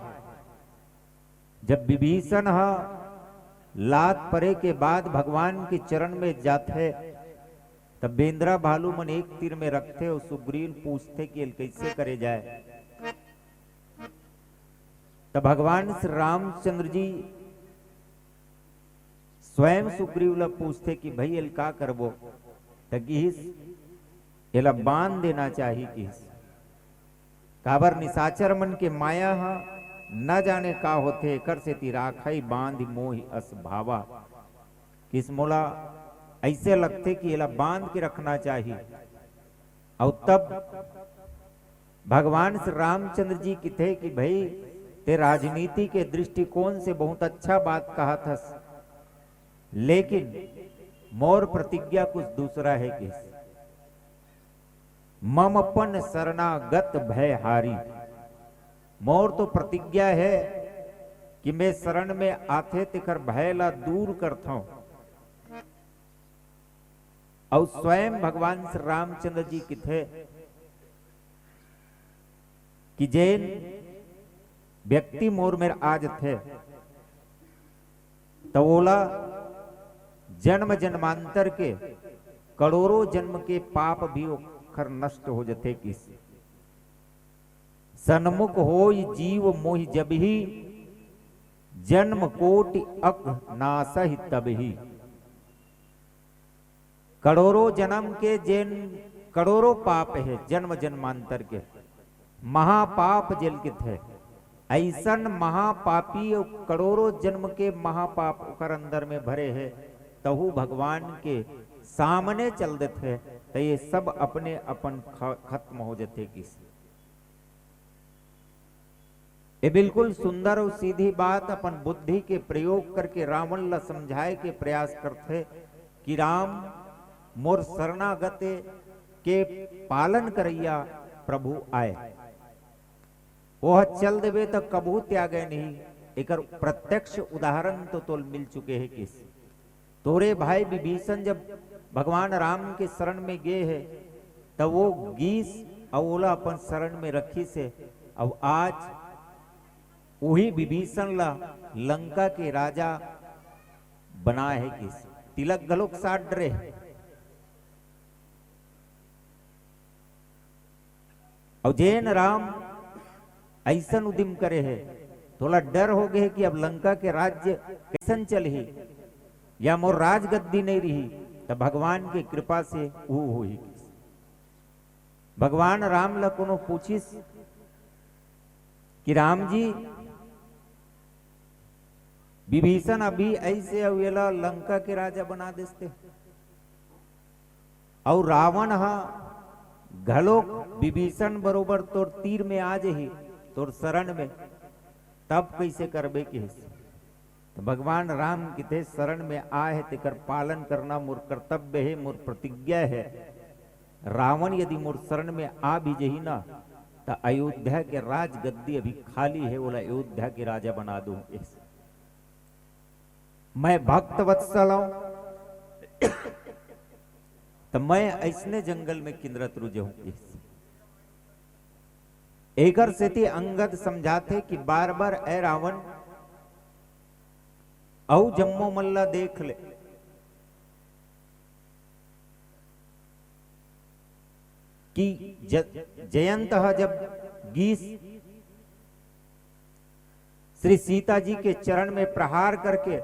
जब विभीषण ह लात परे के बाद भगवान के चरण में जाथे, तब बेंदरा भालू मन एक तीर में रखथे अउ सुग्रीव पूछथे कि एल कइसे करे जाए। तब भगवान श्री रामचंद्र जी स्वयं सुग्रीव ला पूछथे कि भई एल का करबो, त किहिस एला बांध देना चाही किहिस। काबर निशाचर मन के माया ह न जाने का होथे, एकर सेती राखई बांध मोहि अस भावा। किस मोला अइसे लगथे कि एला बांध के रखना चाही। अउ तब भगवान श्री रामचंद्र जी किथे कि भई, ते राजनीति के दृष्टिकोण से बहुत अच्छा बात कहत हस, लेकिन मोर प्रतिज्ञा कुछ दूसरा हे किस। मम पन शरणागत भय हारी। मोर तो प्रतिज्ञा हे कि मैं शरण में आथे तेकर भय ला दूर करथंव। अउ स्वयं भगवान श्री रामचंद्र जी किथे कि जेन व्यक्ति मोर मेर आ जथे, त ओला जन्म जन्मांतर के करोड़ों जन्म के पाप भी ओखर नष्ट हो जथे किस। सन्मुख होई जीव मोहि जबही, जन्म कोटि अक नासहि तबही। करोड़ों जन्म के जेन करोड़ों पाप हे, जन्म जन्मांतर के महापाप जेल किथे, अइसन महापापी अउ करोड़ों जन्म के महापाप ओकर अंदर में भरे हे, तहू भगवान के सामने चल देथे, त ये सब अपने अपन ख-, खत्म हो जथे किस। ये बिल्कुल सुंदर अउ सीधी बात अपन बुद्धि के प्रयोग करके रावण ला समझाए के प्रयास करथे कि राम मोर शरणागत के पालन करइया प्रभु आय। ओह चल देबे त कबहू त्यागे नहीं। एकर प्रत्यक्ष उदाहरण तो तोल मिल चुके हे किस। तोरे भाई विभीषण जब भगवान राम के शरण में गे हे, त वो गीस अउ ओला अपन शरण में रखिस हे। अउ आज उही विभीषण ला लंका के राजा बनाए हे किस। तिलक घलोक साट डरे हे। अउ जेन राम अइसन उदिम करे हे, तोला डर हो गे कि अब लंका के राज्य कइसन चलही, या मोर राजगद्दी नइ रही, त भगवान के कृपा से वो होही। भगवान राम ला कोनो पूछिस कि राम जी, विभीषण अभी अइसे अउ एला लंका के राजा बना देस ते, अउ रावण ह घलोक विभीषण बरोबर तोर तीर में आ जही, तोर शरण में, तब कइसे करबे किहिस। त भगवान राम किथे, शरण में आए हे, तेकर पालन करना मोर कर्तव्य हे, मोर प्रतिज्ञा हे। रावण यदि मोर शरण में आ भी जही ना, त अयोध्या के राजगद्दी अभी खाली हे, ओला अयोध्या के राजा बना दूं। मैं भक्त वत्सल हूं, त मैं अइसने जंगल में किंदरत रुजहूं। एकर सेती अंगद समझाथे कि बार-बार, "ऐ रावण, अउ जम्मो मन ला देख ले।" कि ज-, जयंत ह जब गीस श्री सीता जी के चरण में प्रहार करके,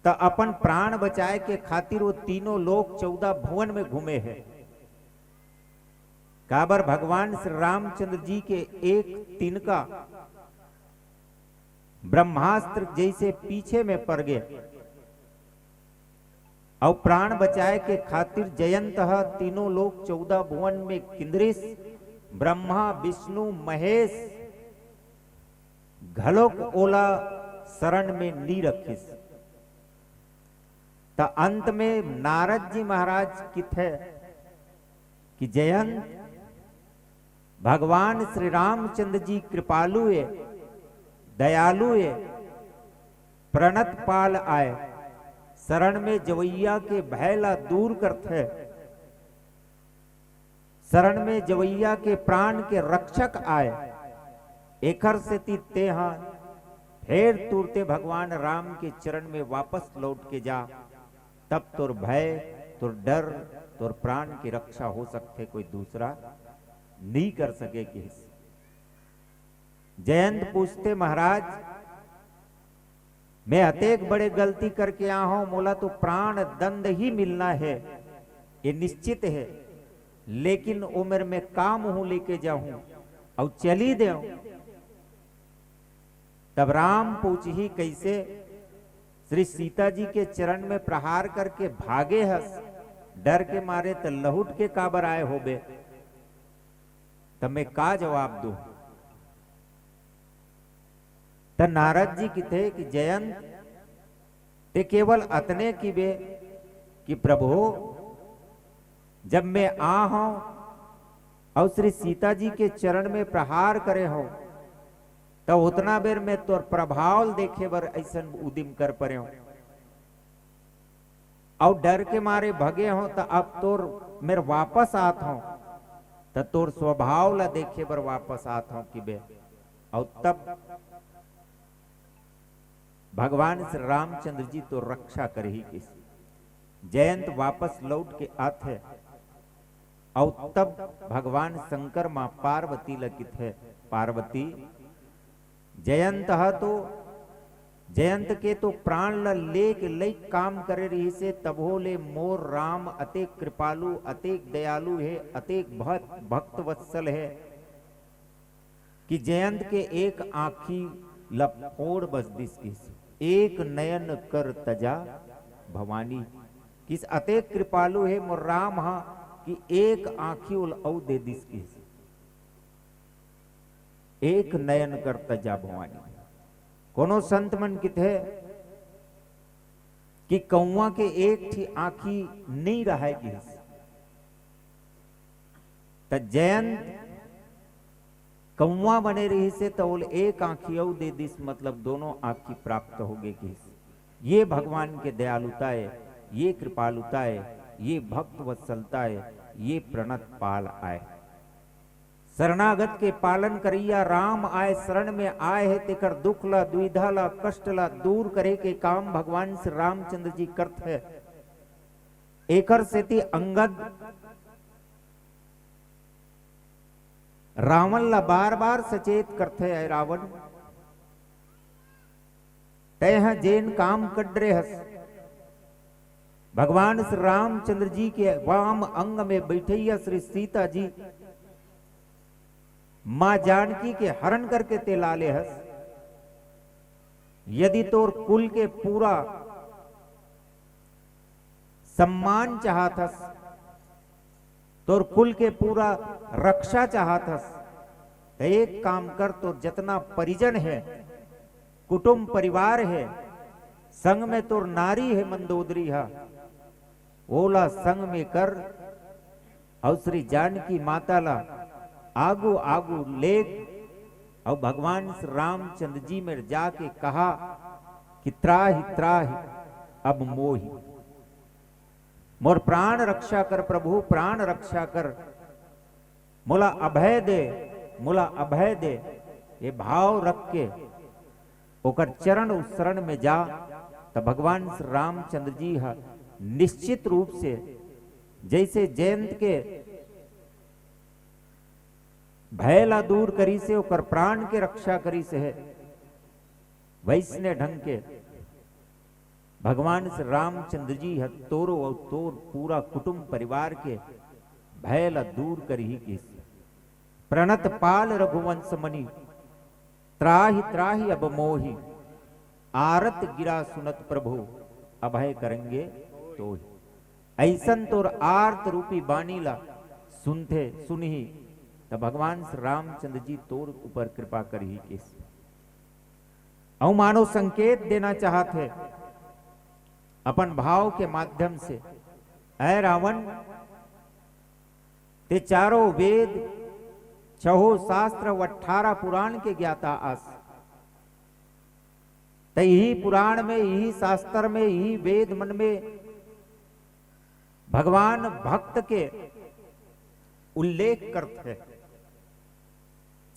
त अपन प्राण बचाए के खातिर वो तीनों लोक चौदह भुवन में घूमे हे। काबर भगवान श्री रामचंद्र जी के एक तिनका ब्रह्मास्त्र जइसे पीछे में पर गे, अउ प्राण बचाए के खातिर जयंत ह तीनों लोक चौदह भुवन में किंदरिस, ब्रह्मा, विष्णु, महेश घलोक ओला शरण में नी रखिस। त अंत में नारद जी महाराज किथे कि जयंत, भगवान श्री रामचंद्र जी कृपालु ए, दयालु ए, प्रणत पाल आय, शरण में जवैया के भय ला दूर करथे, शरण में जवैया के प्राण के रक्षक आय। एकर सेती तेहा फेर तुरते भगवान राम के चरण में वापस लौट के जा, तब तोर भय, तोर डर, तोर प्राण की रक्षा हो सकथे, कोई दूसरा नी कर सके किहिस। जयंत पूछते, महाराज, मैं अतेक बड़े गलती करके आ हूं, मोला तो प्राण दंड ही मिलना हे, ये निश्चित हे, लेकिन ओ मेर में का मुंह लेके जाहूं, अउ चली देव। तब राम पूछही कइसे, श्री सीता जी के चरण में प्रहार करके भागे हस, डर के मारे त लहुट के काबर आए होबे? तब मैं का जवाब दूं? त नारद जी किथे कि जयंत, ते केवल अतने किबे कि प्रभु, जब मैं आ हूं अउ श्री सीता जी के चरण में प्रहार करे हूं, त उतना बेर में तोर प्रभाव ल देखे बर अइसन उदिम कर परे हूं। अउ डर के मारे भगे हूं, त अब तोर मेर वापस आत हूं, त तोर स्वभाव ला देखे बर वापस आत हूं किबे। अउ तब भगवान श्री रामचंद्र जी तोर रक्षा करही किहिस। जयंत वापस लौट के आथे, अउ तब भगवान शंकर मां पार्वती ल किथे, पार्वती, जयंत ह तो, जयंत के तो प्राण ल लेके लइक काम करे रहिसे, तभो ले मोर राम अतेक कृपालु, अतेक दयालु हे, अतेक भक्त, भक्त वत्सल हे। कि जयंत के एक आंखी ल फोड़ बस दिस किहिस, एक नयन कर तजा भवानी। किहिस अतेक कृपालु हे मोर राम ह कि एक आंखी ओला अउ दे दिस किहिस, एक नयन कर तजा भवानी। कोनो संत मन किथे कि कौआ के एक ठी आंखी नइ रहय किहिस, त जयंत कौआ बने रहिसे त ओला एक आंखी अउ दे दिस, मतलब दोनों आंखी प्राप्त होगे किहिस। ये भगवान के दयालुता ए, ये कृपालुता ए, ये भक्त वत्सलता ए, ये प्रणत पाल आय। शरणागत के पालन करइया राम आय, शरण में आय हे, तेकर दुख ला, दुविधा ला, कष्ट ला दूर करे के काम भगवान श्री रामचंद्र जी करत हे। एकर सेती अंगद रावण ला बार बार सचेत करथे, "ऐ रावण, तैं ह जेन काम कर डरे हस, भगवान श्री रामचंद्र जी के वाम अंग में बैठइया श्री सीता जी माँ जानकी के हरण करके तें ला ले हस, यदि तोर कुल के पूरा सम्मान चाहत हस, तोर कुल के पूरा रक्षा चाहत हस, त एक काम कर, तोर जतना परिजन हे, कुटुंब परिवार हे, संग में तोर नारी हे मंदोदरी हा, ओला संग में कर, अउ श्री जानकी माता ला आगू आगू लेग, अउ भगवान श्री रामचंद्र जी में जाके कहा कि त्राहि त्राहि अब मोहि, मोर प्राण रक्षा कर प्रभु, प्राण रक्षा कर, मोला अभय दे, मोला अभय दे। ये भाव रख के ओकर चरण उ शरण में जा, त भगवान श्री रामचंद्र जी ह निश्चित रूप से जैसे जयंत के भय ला दूर करिस हे, ओकर प्राण के रक्षा करिस हे, वैसने ढंग के भगवान श्री रामचंद्र जी ह तोरो अउ तोर पूरा कुटुंब परिवार के भय ला दूर करही किस। प्रणत पाल रघुवंश मनि त्राहि त्राहि अब मोहि, आरत गिरा सुनत प्रभु अभय करेंगे तोहि। अइसन तोर आर्त रूपी बानी ला सुनथे, सुनही, त भगवान श्री रामचंद्र जी तोर ऊपर कृपा करही किस। अउ मानो संकेत देना चाहत हे अपन भाव के माध्यम से, "ऐ रावण, ते चारों वेद, छहो शास्त्र अउ अठारह पुराण के ज्ञाता अस। त इही पुराण में, इही शास्त्र में, इही वेद मन में भगवान भक्त के उल्लेख करथे।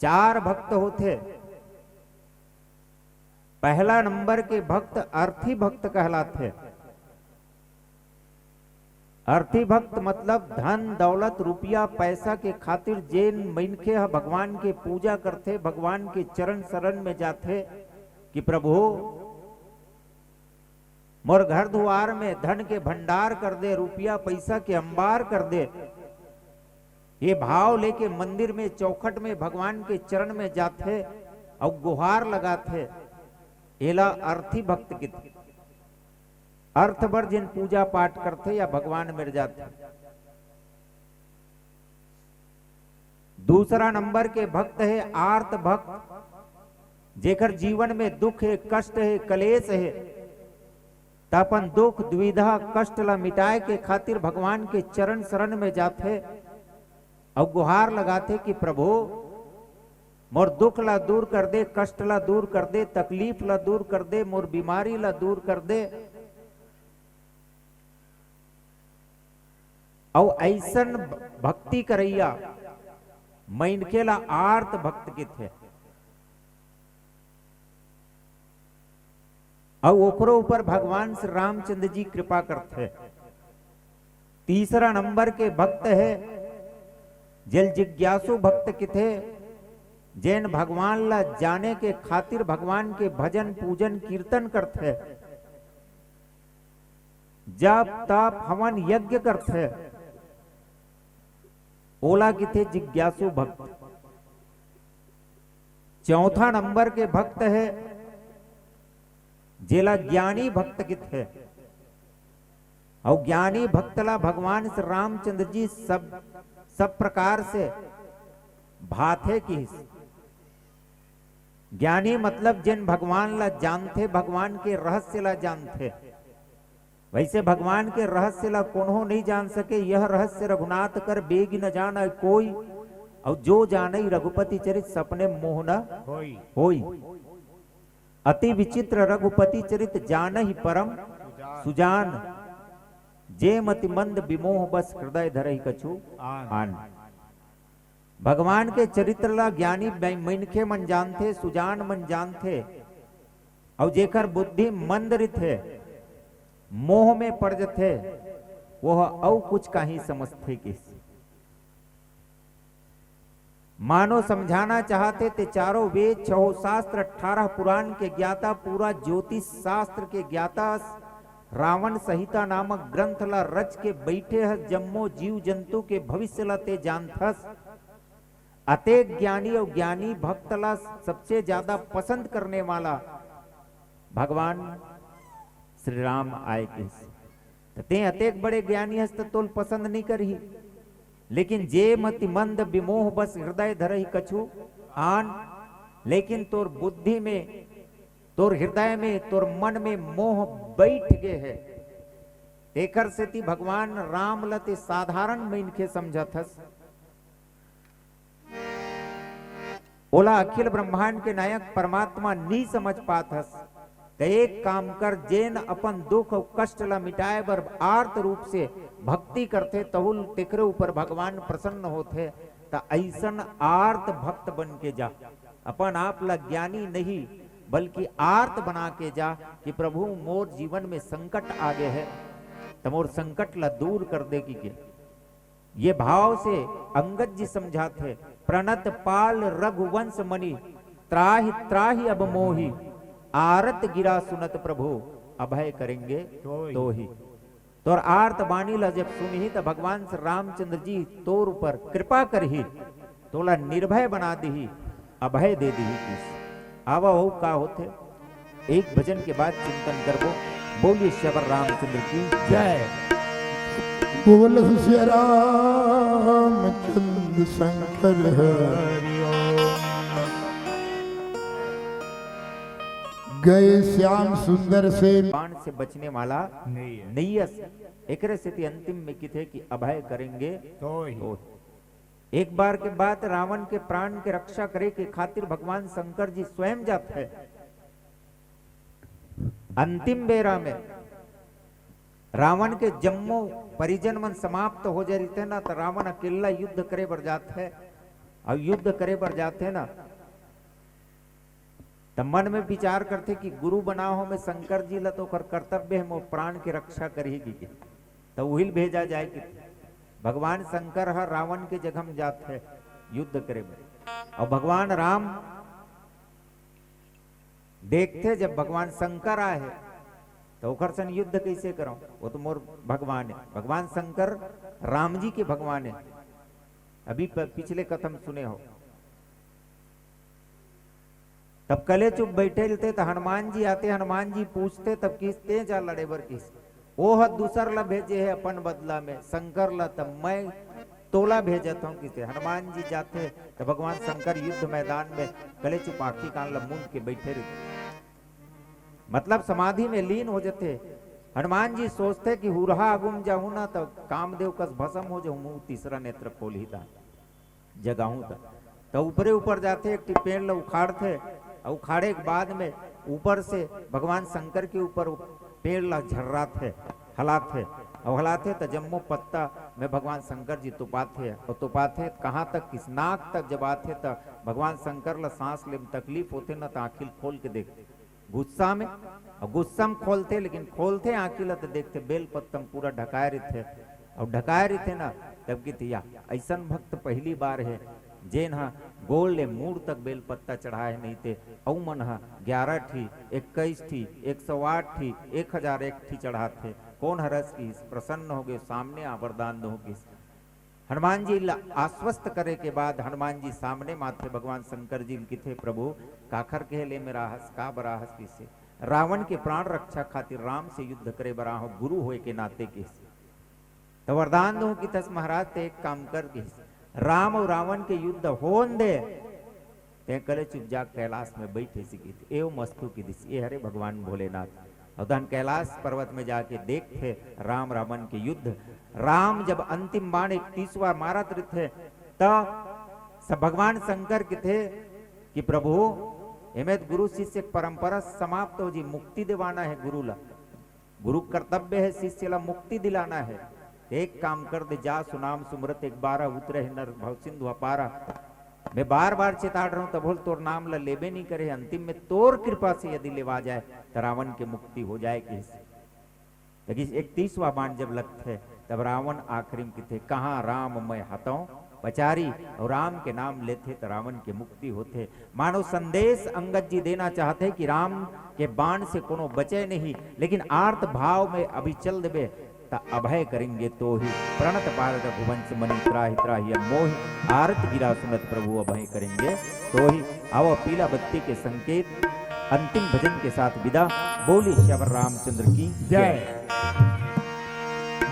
चार भक्त होथे। पहला नंबर के भक्त अर्थी भक्त कहलाथे।" अर्थी भक्त मतलब धन, दौलत, रुपया, पैसा के खातिर जेन मनखे ह भगवान के पूजा करथे, भगवान के चरण शरण में जाथे कि प्रभु, मोर घर दुआर में धन के भंडार कर दे, रुपया पैसा के अंबार कर दे, ये भाव लेके मंदिर में, चौखट में भगवान के चरण में जाथे अउ गुहार लगाथे, एला अर्थी भक्त किथे। अर्थ बर जेन पूजा पाठ करथे या भगवान मेर जाथे। दूसरा नंबर के भक्त हे आर्त भक्त, जेकर जीवन में दुख हे, कष्ट हे, कलेश हे, त अपन दुख, दुविधा, कष्ट ला मिटाए के खातिर भगवान के चरण शरण में जाथे अउ गुहार लगाथे कि प्रभु, मोर दुख ला दूर कर दे, कष्ट ला दूर कर दे, तकलीफ ला दूर कर दे, मोर बीमारी ला दूर कर दे। अउ अइसन भक्ति करइया मनखे ला आर्त भक्त किथे। अउ ओकरो ऊपर भगवान श्री रामचंद्र जी कृपा करथे। तीसरा नंबर के भक्त हे, जेल जिज्ञासु भक्त किथे, जेन भगवान ला जाने के खातिर भगवान के भजन, पूजन, कीर्तन करथे, जप, तप, हवन, यज्ञ करथे, ओला किथे जिज्ञासु भक्त। चौथा नंबर के भक्त हे, जेला ज्ञानी भक्त किथे। अउ ज्ञानी भक्त ला भगवान श्री रामचंद्र जी सब, सब प्रकार से भाथे किहिस। ज्ञानी मतलब जेन भगवान ला जानथे, भगवान के रहस्य ला जानथे। वैसे भगवान के रहस्य ला कोनो नहीं जान सके। यह रहस्य रघुनाथ कर बेग न जाना कोई, और जो जाने रघुपति चरित सपने मोह न होई। होई। अति विचित्र रघुपति चरित जानहि परम सुजान। जे मति मंद विमोह बस हृदय धरहि कछु आन। आन। भगवान के चरित्र ला ज्ञानी मै-, मनखे मन जानथे, सुजान मन जानथे, अउ जेकर बुद्धि मंद रिथे, मोह में पड़ जथे, वह अउ कुछ काही समझथे किस। मानो समझाना चाहथे ते चारों वेद, छहो शास्त्र, अठारह पुराण के ज्ञाता, पूरा ज्योतिष शास्त्र के ज्ञाता, रावण संहिता नामक ग्रंथ ला रच के बैठे हस, जम्मो जीव जंतु के भविष्य ला ते जानथस। अतेक ज्ञानी अउ ज्ञानी भक्त ला सबसे ज्यादा पसंद करने वाला भगवान श्री राम आए कहिस। त तें अतेक बड़े ज्ञानी हस, त तोल पसंद नहीं करही। लेकिन जे मति मंद विमोह बस हृदय धरही कछु आन, लेकिन तोर बुद्धि में, तोर हृदय में, तोर मन में मोह बैठ गे हे, तेकर सेती भगवान राम ल ते साधारण मनखे समझत हस। ओला अखिल ब्रह्मांड के नायक परमात्मा नी समझ पात हस, त एक काम कर, जेन अपन दुख अउ कष्ट ला मिटाए बर आर्त रूप से भक्ति करथे, तहुल तेकरे ऊपर भगवान प्रसन्न होथे। त अइसन आर्त भक्त बन के जा, अपन आप ला ज्ञानी नहीं बल्कि आर्त बना के जा कि प्रभु, मोर जीवन में संकट आ गे हे, त मोर संकट ला दूर कर दे कि के। ये भाव से अंगद जी समझाथे, प्रणत पाल रघुवंश मनि, त्राहि त्राहि अब मोहि, आरत गिरा सुनत प्रभु, अभय करेंगे तोहि। तोहि। तोर आर्त बानी ला जब सुनही, त भगवान श्री रामचंद्र जी तोर ऊपर कृपा करही, तोला निर्भय बना दिही, अभय दे दिही किस। आवा हो का होथे, एक भजन के बाद चिंतन करबो। बोलिए श्यावर रामचंद्र की जय। जय। बोल श्री रामचंद्र शंकर हरि। गए श्याम सुंदर से। बाण से बचने वाला नहीं है। नहीं है। एकरे सेती अंतिम में किथे कि अभय करेंगे तोहि। तोहि। एक बार के बात, रावण के प्राण के रक्षा करे के खातिर भगवान शंकर जी स्वयं जात हे। अंतिम बेरा में रावण के जम्मो परिजन मन समाप्त हो जाए रहिथे ना, त रावण अकेला युद्ध करे बर जात हे। अउ युद्ध करे बर जात हे ना, त मन में विचार करथे कि गुरु बना हो मैं शंकर जी ला, तो ओकर कर्तव्य हे मोर प्राण के रक्षा करही कि के। त उहिल भेजा जाए कि भगवान शंकर ह रावण के जगह में जात हे युद्ध करे बर। अउ भगवान राम देखथे, जब भगवान शंकर आए हे, त ओकर सन युद्ध कैसे करंव? वो तो मोर भगवान हे। भगवान शंकर राम जी के भगवान हे। अभी प-, पिछले कथा में सुने हो। तब कले चुप बैठे रहिथे, त हनुमान जी आथे, हनुमान जी पूछथे, तब किस तें जा लड़े बर किस? ओह दूसर ला भेजे हे अपन बदला में, शंकर ला, तब मैं तोला भेजत हंव किसे। हनुमान जी जाथे, त भगवान शंकर युद्ध मैदान में कले चुप आंखी कान ला मूंद के बैठे रहिथे, मतलब समाधि में लीन हो जथे। हनुमान जी सोचथे कि हुरहा आगू में जाहूं ना, त कामदेव कस भसम हो जाहूं, मुंह तीसरा नेत्र खोलही ता। जगाहूं त, त ऊपरे ऊपर जाथे, एक ठी पेड़ ल उखाड़थे, अउ उखाड़े के बाद में ऊपर से भगवान शंकर के ऊपर वो पेड़ ल झर्राथे, हलाथे, अउ हलाथे त जम्मो पत्ता में भगवान शंकर जी तुपाथे, अउ तुपाथे कहाँ तक, किस नाक तक जब आथे त भगवान शंकर ल सांस ले में तकलीफ होथे न, त आँखी ल खोल के देख गुस्सा में, अउ गुस्सा में खोलथे, लेकिन खोलथे आँखी ल त देखथे बेल पत्ता म पूरा ढकाए रहिथे, अउ ढकाए रहिथे ना, तब किथे या अइसन भक्त पहली बार हे, जेन ह गोड़ ले मूड़ तक बेल पत्ता चढ़ाए हे, नहीं ते अउ मन ह ग्यारह ठी, इक्कीस ठी, एक सौ आठ ठी, एक हजार एक ठी चढ़ाथे। कोन हरस किस, प्रसन्न हो गे, सामने आ वरदान दो किस। हनुमान जी ला आश्वस्त करे के बाद हनुमान जी सामने माथे भगवान शंकर जी ल किथे, "प्रभु, काखर कहे ले मेरा हस, का बरा हस?" किसे, "रावण के प्राण रक्षा खातिर राम से युद्ध करे बरा हो, गुरु होए के नाते," किसे। त वरदान दो किथस महाराज, ते एक काम कर किस, राम अउ रावण के युद्ध होन दे, तें कले चुपचाप कैलाश में बैठे सी किथे, एव मस्तु किदिस, ए हरे भगवान भोलेनाथ। अउ तहन कैलाश पर्वत में जाके देखथे राम रावण के युद्ध। राम जब अंतिम बाण इकतीसवां मारत रहिथे, त सब भगवान शंकर किथे कि प्रभु, एमे त गुरु शिष्य के परंपरा समाप्त हो जी, मुक्ति दिवाना हे गुरु ला। गुरु के कर्तव्य हे शिष्य ला मुक्ति दिलाना हे। एक काम कर दे, जा सुनाम सुमरत एक बारा, उतरे हे नर भव सिंधु अपारा। मैं बार बार चेता डरहूं, तभो ले तोर नाम ला लेबे नहीं करे, अंतिम में तोर कृपा से यदि लेवा जाए त रावण के मुक्ति हो जाए किस। लेकिन इकतीसवां बाण जब लगथे, तब रावण आखिरी में किथे, "कहाँ राम मैं हतंव, पचारी अउ राम के नाम लेथे त रावण के मुक्ति होथे। मानो संदेश अंगद जी देना चाहथे कि राम के बाण से कोनो बचे नहीं, लेकिन आर्त भाव में अभी चल देबे त अभय करेंगे तो ही। प्रणत पार रघुवंश मनि त्राहि त्राहि अब मोहि, आरत गिरा सुनत प्रभु अभय करेंगे तो ही। आवा पीला बत्ती के संकेत अंतिम भजन के साथ विदा। बोलिए श्यावर रामचंद्र की जय। जय।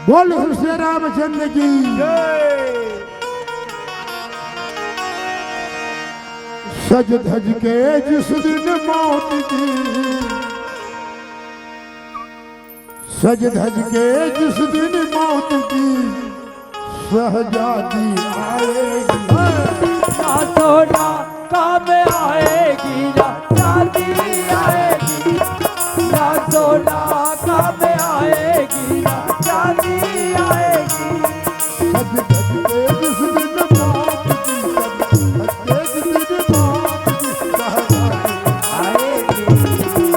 बोल श्री रामचंद्र की। सज धज के जिस दिन मौत की, सज धज के जिस दिन मौत की शहजादी आएगी। ना सोना काम आएगी, ना चांदी आएगी, ना सोना काम आएगी, ना चांदी आएगी। सज धज के जिस दिन मौत की, सज धज के जिस दिन मौत की शहजादी आएगी।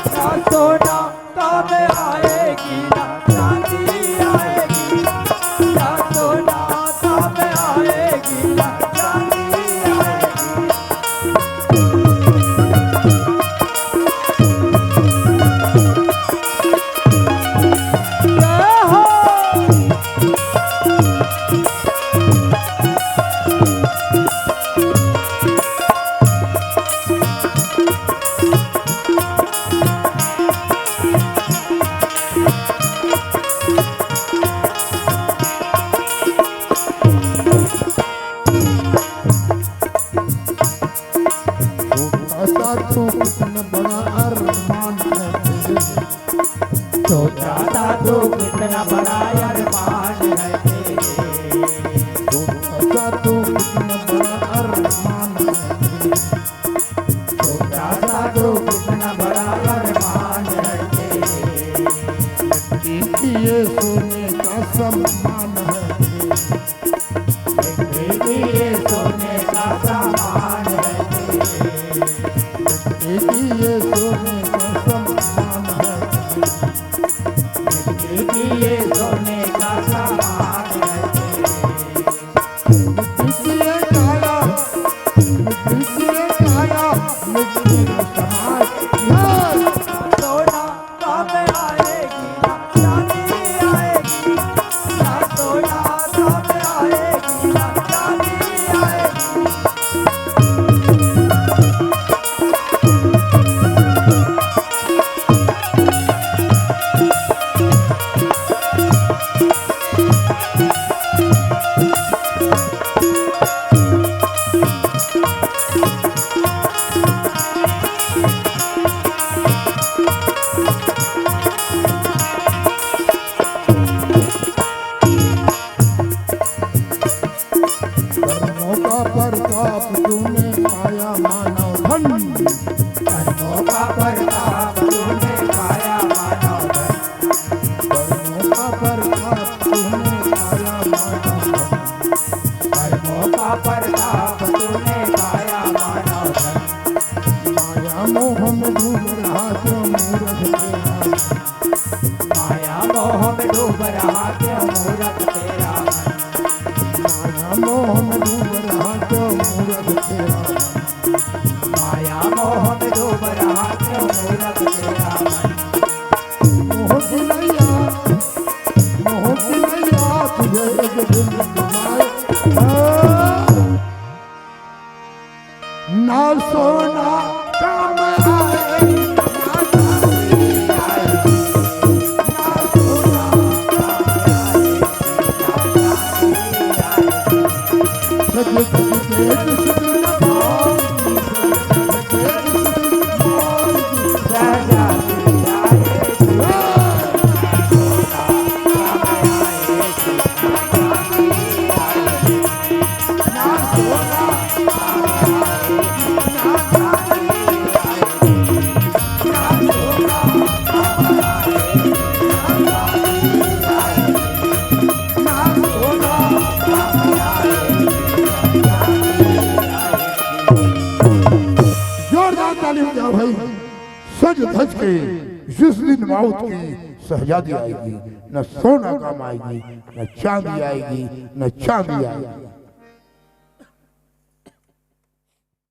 ना सोना काम आएगी, ना चांदी आएगी, ना सोना काम आएगी, ना चांदी आएगी। जय हो। छोटा सा तू कितना बड़ा अरमान है तेरे। छोटा सा तू कितना बड़ा अरमान है तेरे। छोटा सा तू कितना बड़ा अरमान है तेरे। छोटा सा तू कितना बड़ा अरमान है तेरे। लड़की की ये सोने का सम्मान है तेरे। लड़की की ये सोने का सामान है तेरे। लड़की की ये सोने का सम्मान है तेरे। लड़की की ये सोने का सामान है तेरे। लड़की की ये काला, लड़की की ये काला, लड़की की समाज। सोना काम आएगी ना चांदी आएगी, ना सोना काम आएगी ना चांदी आएगी। कर्मों का प्रताप तूने पाया मानव धन। कर्मों का प्रताप तूने पाया मानव धन। कर्मों का प्रताप तूने पाया मानव धन। कर्मों का प्रताप तूने पाया मानव धन। माया मोह में डूब रहा क्यों मूरख तेरा मन। माया मोह में डूब रहा क्यों मूरख तेरा मन। माया मोह में डूब रहा क्यों मूरख तेरा मन। माया मोह में डूब रहा क्यों मूरख तेरा मन। मोह की नैया, मोह की नैया तुझे एक दिन डुबाए। हाँ। ना सोना काम आए, ना चांदी आए, ना सोना काम आए, ना चांदी आए। सज धज के जिस दिन मौत, सज धज के जिस दिन मौत, शहजादी आए। जोरदार ताली बजाओ भाई। सज धज के जिस दिन मौत की शहजादी आएगी, न सोना काम आएगी, न चांदी आएगी, न चांदी आएगी।